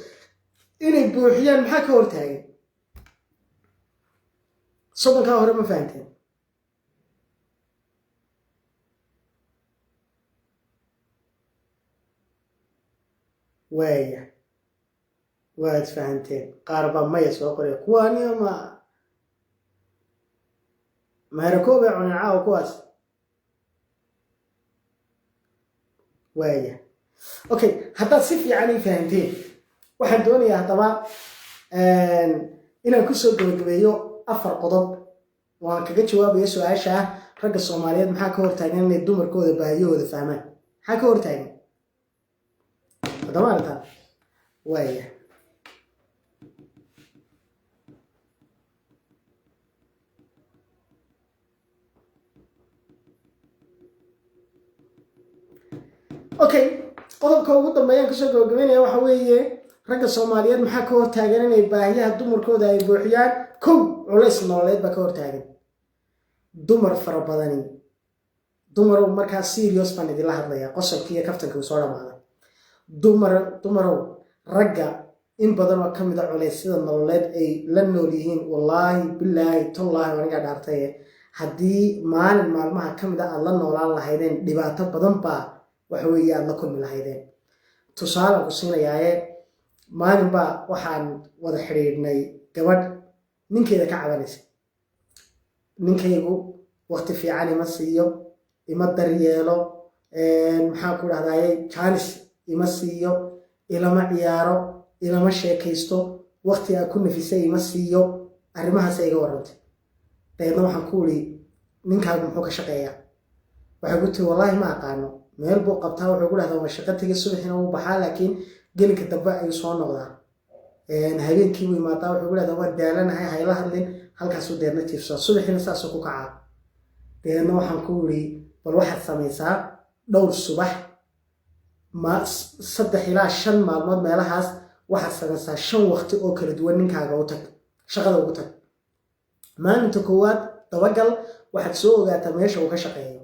inay buuxiyaan? Maxaa ka hortaagan? 30-kaa hore ma fahanteen? Waaya, waad fahanteen. Qaar baa maya soo qoraya. Kuwaani ama maharakoob ay cuneen caawa kuwaas. Waaya, okay, haddaad si fiican ii fahanteen, waxaan doonayaa haddaba inaan kusoo gabagabeeyo afar qodob oo aan kaga jawaabayo su-aasha ah: ragga Soomaaliyeed maxaa ka hortaagan inay dumarkooda baahiyahooda fahmaan? Maxaa ka hortaagan? Haddama aragtaa? Waaya. Okay, qodobka ugu dambeeyaan kusoo gabagabeynaya waxa weeye: ragga Soomaaliyeed maxaa ka hortaagan inay baahiyaha dumarkooda ay buuxiyaan? Kow, culays nololeed baa ka hortaagan dumar fara badani. Dumarow, markaa serious baan idinla hadlayaa, qosolkii iyo kaftankii uu soo dhamaaday. Dumarow, ragga in badan oo ka mid a culaysyada nololeed ay la nool yihiin, wallaahi, bilaahi, tollaahi, anigaa dhaartaye, haddii maalin maalmaha ka mid a aada la noolaan lahaydeen, dhibaato badan baa waxa weeye aada la kulmi lahaydeen. Tusaalaan ku siinayaaye, maalin baa waxaan wada xidhiidhnay gabadh ninkeeda ka cabanaysa: ninkaygu waqti fiican ima siiyo, ima daryeelo, maxaan ku dhahdaye, jaanis ima siiyo, ilama ciyaaro, ilama sheekaysto, waqti aan ku nafisay ima siiyo. Arrimahaas iga warrantay. Dabeedna waxaan ku iri, ninkaagu muxuu ka shaqeeyaa? Waxay ku tiri, wallaahi ma aqaano, meel buu qabtaa. Wuxuu ku dhahdaa waa shaqo tegay, subaxina wuu baxaa, laakiin gelinka dambe ayuu soo noqdaa, habeenkii buu imaadaa. Wuxuu ku dhahdaa waan daalanahay, hayla hadlin. Halkaasuu deedna jiifsaa, subaxina saasuu ku kacaa. Deedna waxaan ku iri, bal waxaad samaysaa dhowr subax, ma 3 ilaa 5 maalmood meelahaas Waxaad samaysaa 5 waqti oo kala duwan, ninkaaga u tag, shaqada ugu tag. Maalinta koowaad dabagal, waxaad soo ogaataa meesha uu ka shaqeeyo.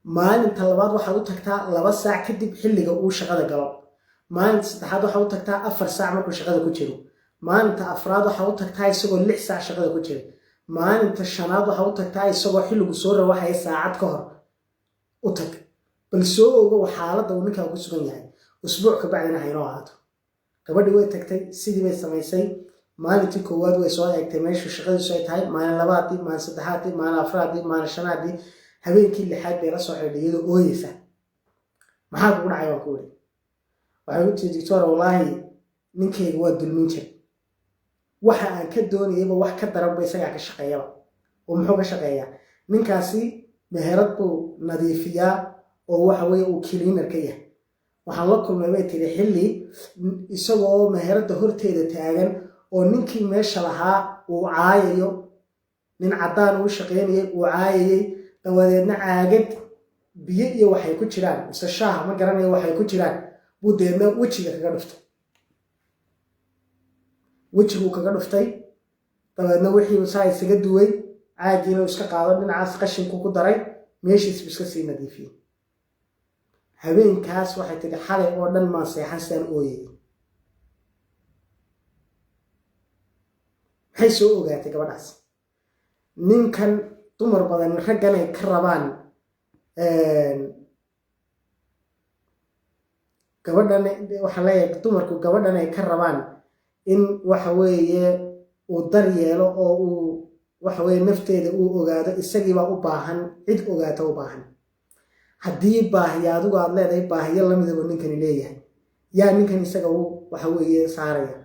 Maalinta labaad waxaad u tagtaa 2 saac kadib xilliga uu shaqada galo. Maalinta saddexaad waxaad u tagtaa 4 saac markuu shaqada ku jiro. Maalinta afraad waxaad u tagtaa isagoo 6 saac shaqada ku jira. Maalinta shanaad waxaad u tagtaa isagoo xilligu soo rawaxaya saacad ka hor u tag. Bal soo ogow xaaladda uu ninkaa ku sugan yahay. Usbuuc ka bacdina haynoo ahaato. Gabadhii way tagtay, sidii bay samaysay. Maalintii koowaad way soo eegtay meeshuu shaqadiisu ay tahay. Maalin labaadii, maalin saddexaadii, maalin afraadii, maalin shanaadii, habeenkii lixaad bay la soo xidhay iyadoo ooyeysa. Maxaa kugu dhacay waan ku wiri. Waxay u tiri, doctor, wallaahi ninkayga waa dulmin jiray. Waxa aan ka doonayayba wax ka daranba isagaa ka shaqeeyaba. Oo muxuu ka shaqeeyaa? Ninkaasi meherad buu nadiifiyaa oo waxa weeye uu cleaner ka yahay. Waxaan la kulmay, bay tiri, xilli isagoo meheradda horteeda taagan oo ninkii meesha lahaa uu caayayo, nin caddaan uu shaqeynayay uu caayayay. Dabadeedna caagad biyo iyo waxay ku jiraan mise shaaha, ma garanayo waxay ku jiraan, buu deedna wejiga kaga dhuftay. Wejiguu kaga dhuftay. Dabeedna wixii saa isaga duway, caaggiina uu iska qaado, dhinacaas qashinku ku daray, meeshiisbu iska sii nadiifiyey. Habeenkaas waxay tidhi, xalay oo dhan maan seexan sidaan ooyayay. Maxay soo ogaatay gabadhaas? Ninkan dumar badan raggan ay ka rabaan gabadhan, waxaan leeyahay dumarku gabadhan ay ka rabaan in waxa weeye uu daryeelo oo uu waxa weeye nafteeda uu ogaado, isagiibaa u baahan cid ogaata u baahan. Haddii baahiya adigu aad leedahay, baahiyo lamidaba ninkani leeyahay, yaa ninkan isaga uu waxa weeye saaraya?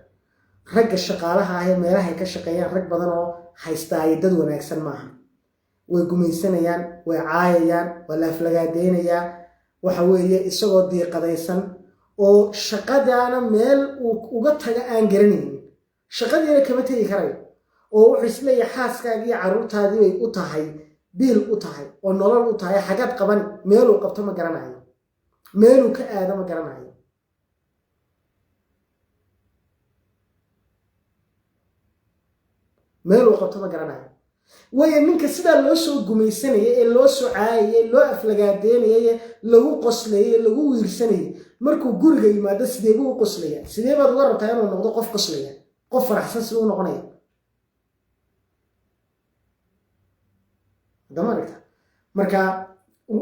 Ragga shaqaalaha ah ee meelahay ka shaqeeyaan, rag badan oo haystaayo dad wanaagsan maaha. Way gumaysanayaan, way caayayaan, waa la aflagaadeynayaa. Waxa weeye isagoo diiqadaysan oo shaqadaana meel uu uga taga aan garanaynin, shaqadiina kama tegi karayo, oo wuxuu isleeyahay xaaskaagii iyo carruurtaadii bay u tahay biil u tahay oo nolol u tahay, xagaad qaban? Meeluu qabto ma garanayo, meeluu ka aado ma garanayo. Meeluu qabto ma garanayo. Waayo, ninka sidaa loo soo gumaysanayay ee loo soo caayayay, loo aflagaadeynayay, lagu qoslayay, lagu wiirsanayay, markuu guriga yimaado sidee buu u qoslaya? Sidee baad uga rabtaa inuu noqdo qof qoslaya, qof faraxsan? Siduu u noqonaya? Haddama aragta? Marka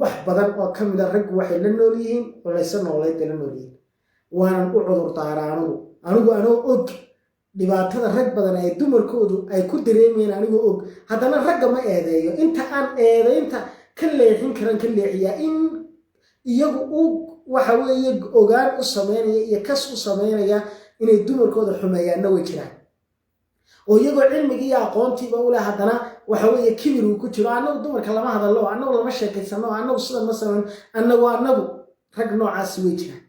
wax badan oo ka mid a raggu waxay la nool yihiin culayso nooleed bay la nool yihiin. Waanan u cudur daaraa anigu anoo og dhibaatada rag badan ay dumarkoodu ay ku dareemayeen, anigoo og, haddana ragga ma eedeeyo. Inta aan eedeynta ka leexin karan ka leexiyaa, in iyagu u waxa weeye ogaan u sameynaya iyo kas u sameynaya inay dumarkooda xumeeyaanna way jiraan, oo iyagoo cilmigii iyo aqoontiiba u leh haddana waxa weeye kibir uu ku jiro. Annagu dumarka lama hadallo, annagu lama sheekaysano, annagu sidan ma samayn, annagu rag noocaasi way jiraan.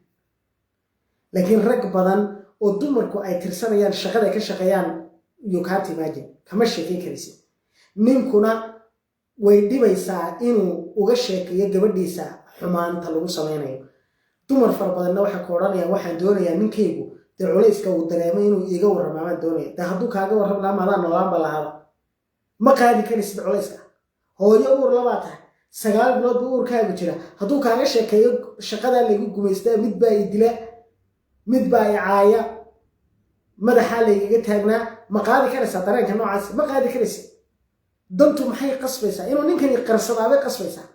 Laakiin rag badan oo dumarku ay tirsanayaan shaqada ay ka shaqeeyaan, you can't imagine, kama sheekayn karaysid. Ninkuna way dhibaysaa inuu uga sheekeeyo gabadhiisa xumaanta lagu sameynayo. Dumar fara badanna waxay ku odhanayaan, waxaan doonayaa ninkaygu dee culayska uu dareemay inuu iiga warrama baan doonaya. Dee hadduu kaaga warram lahaa, maadaan noolaan ba lahaaba. Ma qaadi karaysid culayska. Hooyo uur labaa tahay, 9 bilood buu uurkaagu jira. Hadduu kaaga sheekeeyo shaqadaa laygu gumaystaa, mid baa i dila, mid baa i caaya, madaxaa laygaga taagnaa, ma qaadi karaysaa dareenka noocaas? Ma qaadi karaysid. Dantu maxay qasbaysaa? Inuu ninkani qarsadaabay qasbaysaa.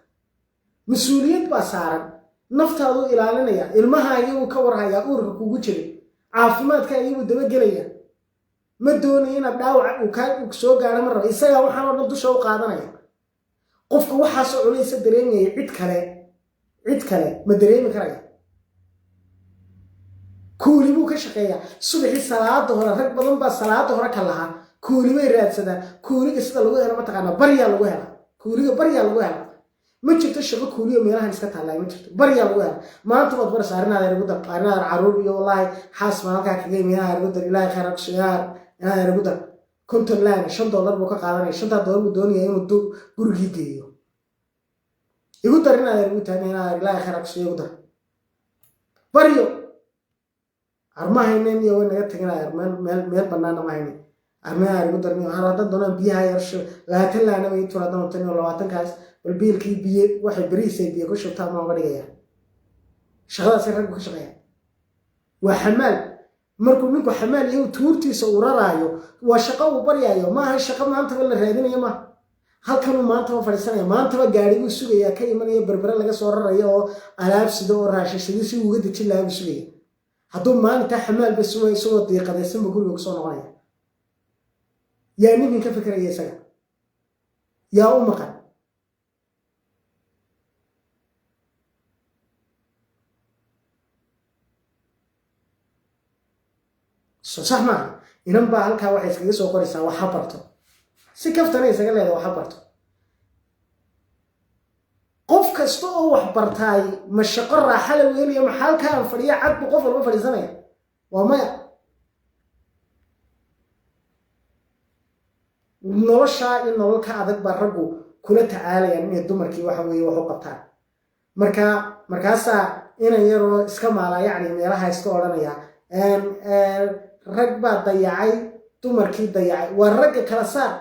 Mas-uuliyad baa saaran, naftaaduu ilaalinaya, ilmahaagii uu ka warhayaa uurka kugu jiray, caafimaadkaagii buu dabagelaya. Ma doonayo inaad dhaawac uu kaa soo gaaro, ma raba. Isagaa waxaan oo dhan dusha u qaadanaya. Qofka waxaasoo culaysa dareemayay, cid kale ma dareemi karaya. Kuuli buu ka shaqeeyaa subaxii salaada hore. Rag badan baa salaada hore ka lahaa, kuuli bay raadsadaan. Kuuliga sida lagu helo mataqaanaa? Baryaa lagu helaa kuuliga, baryaa lagu helaa. Ma jirto shaqo kuuliyo meelahan iska taallaa, ma jirto. Baryaa lagu helaa. Maanta waad baraysa, arrinaadeer igu dar, arrinaadeer caruur iyo wallaahi xaas baan halkaa kaga yimi, inaadeer igu dar, ilaahay khayr ha ku siiyo, inaadeer igu dar 50 laan. $5 buu ka qaadanaya, shantaa dollar buu doonaya inuu gurigii geeyo. Igu dar inaadeer igu taagna, inaadeer ilaahay khayr ha ku siiyo, igu dar. Baryo. Arma haynen iyo way naga taganaya, meel banaana ma hayne, armaha igu darniyo haddan doonaan biyaha yarsho 20 laana way tura haddaan tan iyo 20kaas bal biilkii biyo waxay beriisay biyo ku shubtaa ma uga dhigaya. Shaqadaasay raggu ka shaqeeya waa xamaal. Markuu ninku xamaal yahay, tuurtiisa uu raraayo, waa shaqo uu baryaayo, maaha shaqo maantaba la raadinayo maaha. Halkanuu maantaba fadhiisanaya, maantaba gaadhiguu sugayaa ka imanaya Berbere laga soo rarayo oo alaab sido oo raashin si uga dejin lahaa buu sugaya. Hadduu maalintaa xamaalba sugaya, isagoo diiqadaysanba guriga kusoo noqonaya. Yaa ninkan ka fikiraya isaga? Yaa u maqan? Soo sax maaha? Inan baa halkaa waxay iskaga soo qoraysaa waxa barto, si kaftana isaga leeda waxa barto. Qof kasta oo wax bartaay ma shaqo raaxa la weynaya? Ma halkaa aan fadhiya cad buu qof walba fadhiisanaya? Waa maya. Noloshaa in nolol ka adag baa raggu kula tacaalayaan inay dumarkii waxa weeye wax u qabtaan. Marka markaasaa inan yaroo iska maalaa, yacni meelaha iska odhanaya, rag baa dayacay dumarkii, dayacay. Waa ragga kala saar.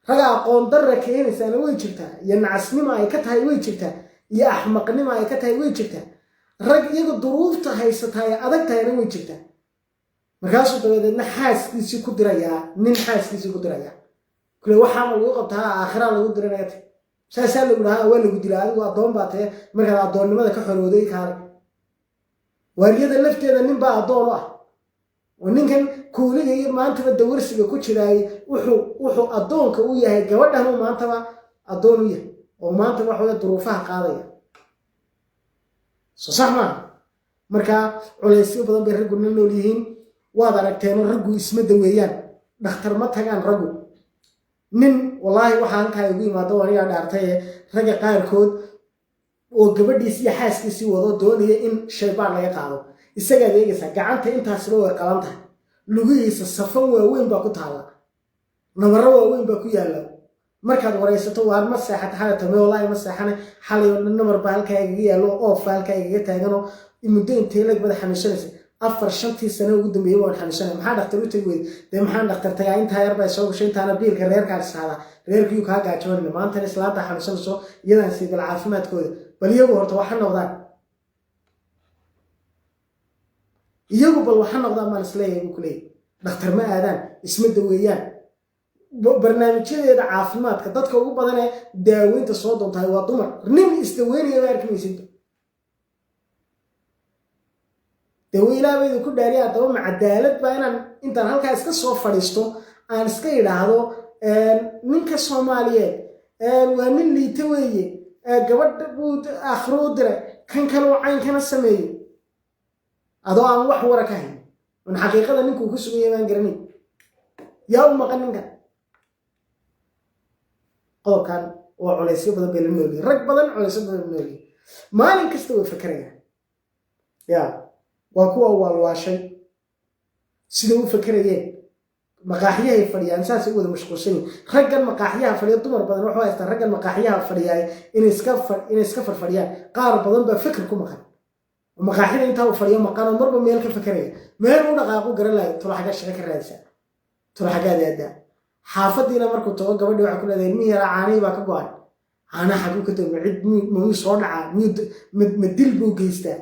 Raga aqoon darra keenaysaana way jirtaa, iyo nacasnimo ay ka tahay way jirtaa, iyo axmaqnimo ay ka tahay way jirtaa. Rag iyaga duruufta haysataa ee adag tahayna way jirtaa. Markaasuu dabadeedna xaaskiisii ku dirayaa, nin xaaskiisii ku dirayaa kule waxaama lagu qabtaa, aakhiraa lagu diranaya, saasaa lagu dhahaa, waa lagu dilaa, adigu addoon baa tahe, markaad addoonnimada ka xorooday kaale. Waariyada lafteeda nin baa addoon u ah, oo ninkan kuuliga iyo maantaba dawarsiga ku jiraay wuxuu addoonka u yahay gabadhanuu maantaba addoon u yahay, oo maantaba waxa wey duruufaha qaadaya. Soo sax maaha? Marka culaysyo badan bay raggu la nool yihiin. Waad aragteenoo raggu isma daweeyaan, dhakhtar ma tagaan raggu. Nin wallaahi waxaa halkaa igu imaado anigaa dhaartaye, ragga qaarkood oo gabadhiisi iyo xaaskiisii wado doonaya in shaybaan laga qaado, isagaad eegaysaa gacanta intaasiba way qalan tahay, lugihiisa safan waaweyn baa ku taalla, nabarro waaweyn baa ku yaalla. Markaad waraysato, waar ma seexata xalay tame? Wallaahi ma seexane, xalay oo dhan namar baa halkaa igaga yaallo, oofa halkaa igaga taaganoo muddo intee lag bada xanuunsanaysa? 4 5tii sano ugu dambeeyey waan xanuunsanay. Maxaa dhakhtar u tagi weyday? Dee maxaan dhakhtar tagaa, intaa yar baa soo gashay, intaana biilka reerkaa saadaa, reerkiyuu kaa gaajoonina, maantana islaanta xanuunsanayso iyadaan sii bal caafimaadkooda bal iyagu horta waxa noqdaan, iyagu bal waxa noqdaan baan isleeyahay buu kuleeyahy. Dhakhtar ma aadaan, isma daweeyaan. Barnaamijyadeeda caafimaadka dadka ugu badanee daaweynta soo doontahay waa dumar. Nin isdaweynaya ba arki maysidba. Dee ilaabaydu ku dhaariya, haddaba ma cadaalad baa inaan intaan halkaa iska soo fadhiisto aan iska idhaahdo ninka Soomaaliyeed waa nin liita weeye, gabadha buu aakhiro u diray, kan kale uu caynkana sameeyey, adoo aan wax wara ka hayn on xaqiiqada ninkuu ku sugan yahay baan garanayn? Yaa u maqan ninkan? Qodobkan waa culaysyo badan bay la noolyihin rag badan, culaysyo badan la noolyihin. Maalin kasta way fakerayaan, ya waa kuwa waalwaashay siday u fakerayeen. Maqaaxyahay fadhiyaan, saasay u wada mashquulsan yihin raggan maqaaxyaha fadhiya. Dumar badan waxu haystaan raggan maqaaxyaha fadhiyaay inay iska farfadhiyaan. Qaar badan baa fikir ku maqan oo maqaaxyada intaa uu fadhiyo maqan oo marba meel ka fakeraya, meel u dhaqaaqu garan lahay. Tolo xaggaa shaqo ka raadisa, tolo xaggaad aadaa? Xaafadiina markuu tago gabadhii waxay ku leedahay ilmihii yaraa caanihii baa ka go-an. Caanaha xaguu ka doon? Cid miyuu soo dhacaa? Ma dil buu geystaa?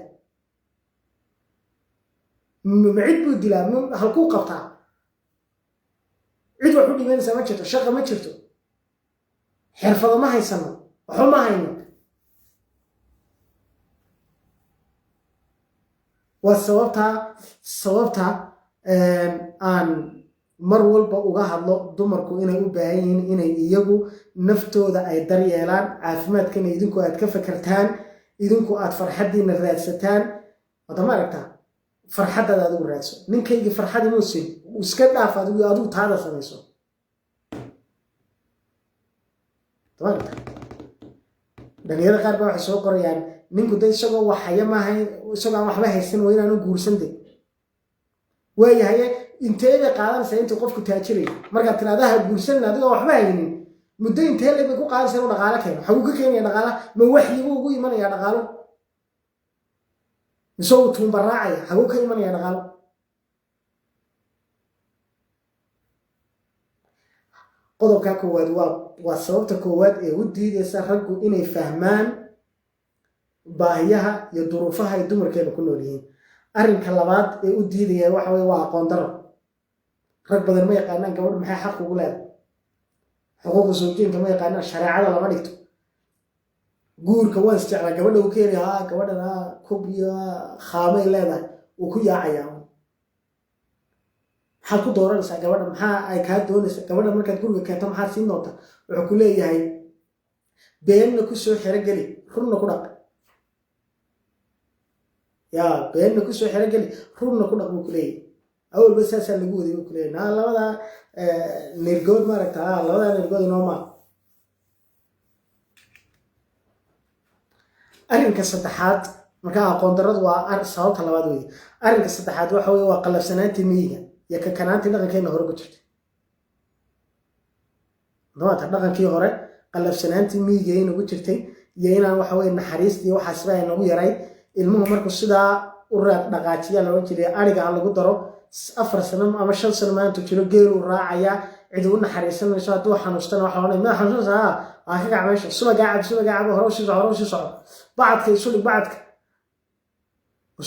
Ma cid buu dilaa? Halkuu qabtaa? Cid wax u dhimanaysaa ma jirto, shaqa ma jirto, xirfado ma haysano, waxba ma hayno. Waa sababta aan mar walba uga hadlo dumarku inay u baahan yihiin inay iyagu naftooda ay daryeelaan, caafimaadkana idinku aad ka fakertaan, idinku aad farxaddiina raadsataan. Wadama aragtaa, farxaddaada adigu raadso. Ninkaygii farxad imuu siin, iska dhaaf, adigu adigu taada samayso. Wadama aragtaa, dhalinyarada qaar baa waxay soo qorayaan ninku de isagoo waxhaya maaha, isagoo aan waxba haysan waa inaanu guursan. De waayahaye, intee bay qaadanaysaa intuu qofku taajirayo? Markaad tiraadaha guursanin adigoo waxba haynin, muddo intee leg bay ku qaadanaysaa inuu dhaqaalo keeno? Xaguu ka keenaya dhaqaalaha? Ma waxyibuu ugu imanaya dhaqaalo? Mise uu tuumba raacaya? Haguu ka imanaya dhaqaalo? Qodobkaa koowaad waa sababta koowaad ee u diidaysa raggu inay fahmaan baahiyaha iyo duruufaha ay dumarkeenu ku nool yihiin. Arrinka labaad ee u diidaya waxa weye waa aqoon daro. Rag badan ma yaqaanaan gabadhu maxay xaq ugu leedahay, xuquuqa sawjeenka ma yaqaanaan, shareecada lama dhigto. Guurka waan isjeclaa, gabadha uu keenaya, ha gabadhan ha kub iyo khaamay leedahay, wuu ku yaacayaa. Maxaad ku dooranaysaa gabadha? Maxaa ay kaa doonaysaa gabadha? Markaad guriga keento maxaad siin doontaa? Wuxuu ku leeyahay beenna ku soo xerogeli, runna ku dhaq. Yaa beenna ku soo xerogeli, runna ku dhaq buu ku leeyahay. Awalba saasaa lagu waday buu ku leeyahay. Naa labadaa nirgood maaragta, labadaa nirgood inoo maa. Arrinka saddexaad, markaa aqoon darradu waa sababta labaad weeye. Arrinka saddexaad waxa weye waa qallafsanaantii miyiga iyo kakanaantii dhaqankeena hore ku jirtay. Maanta dhaqankii hore qallafsanaantii miyiga inagu jirtay iyo inaan waxa weye naxariista iyo waxaasba ay nagu yarayd. Ilmuhu markuu sidaa u raad dhaqaajiya la odhan jiray ariga ha lagu daro, 4 sano ama 5 sano maanta jiro geeluu raacayaa, cid u naxariisanayso. Hadduu xanuustana waxa odhanaya ma xanuunsanaysa, haa waa ka kac meesha, subagaa cab, subagaa cab, hore usii soco, hore usii soco, bacadka isu dhig, bacadka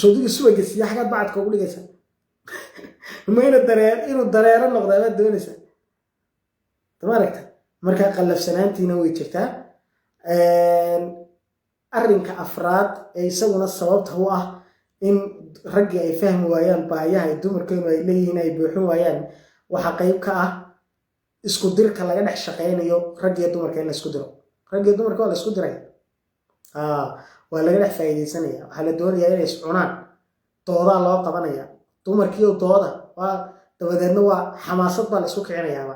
soodiga subaga siiya, xagaad bacadka ugu dhigaysa? Ma ina dareer inuu dareero noqdaa baad doonaysaa? Dama aragta? Markaa qallafsanaantiina way jirtaa. Arrinka afraad ee isaguna sababta u ah in raggii ay fahmi waayaan baahiyaha ay dumarkeenu ay leeyihiin ay buuxin waayaan, waxaa qayb ka ah isku dirka laga dhex shaqaynayo raggiyo dumarka. In la isku diro raggiyo dumarka waa la isku diraya, waa laga dhex faa'iidaysanaya. Waxaa la doonayaa inay is cunaan, doodaa loo qabanaya dumarkiiyo dooda waa dabadeedna waa xamaasad baa la isku kicinayaaba.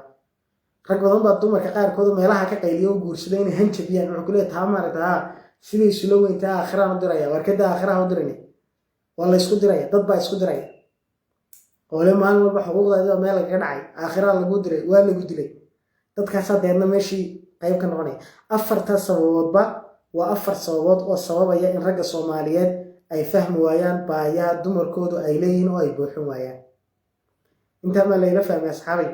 Rag badan baa dumarka qaarkood meelaha ka qayliyo oo guursada inay hanjabiyaan. Wuxuu ku leeyahay taa maaragta haa siday isula weyntaa aakhiraan u diraya, warkada aakhiraha u dirani. Waa la isku diraya, dad baa isku diraya oole maalin walba xuquuqdaadi waa meel lagaga dhacay, aakhiraa lagu diray, waa lagu dilay. Dadkaasaa deedna meeshii qayb ka noqonaya. Afarta sababoodba waa 4 sababood oo sababaya in ragga Soomaaliyeed ay fahmi waayaan baahiyaha dumarkoodu ay leeyihiin oo ay buuxin waayaan. Intaa maa layla fahmay asxaabay?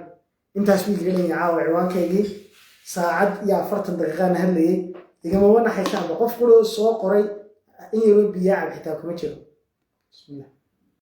Intaas buu igaga dhan yahay caawa ciwaankaygii. Saacad iyo 40 daqiiqaana hadlayay, igamama naxaysaanba. Qof quroo soo qoray in yaroo biyaa cab xitaa kuma jiro. Bismillah.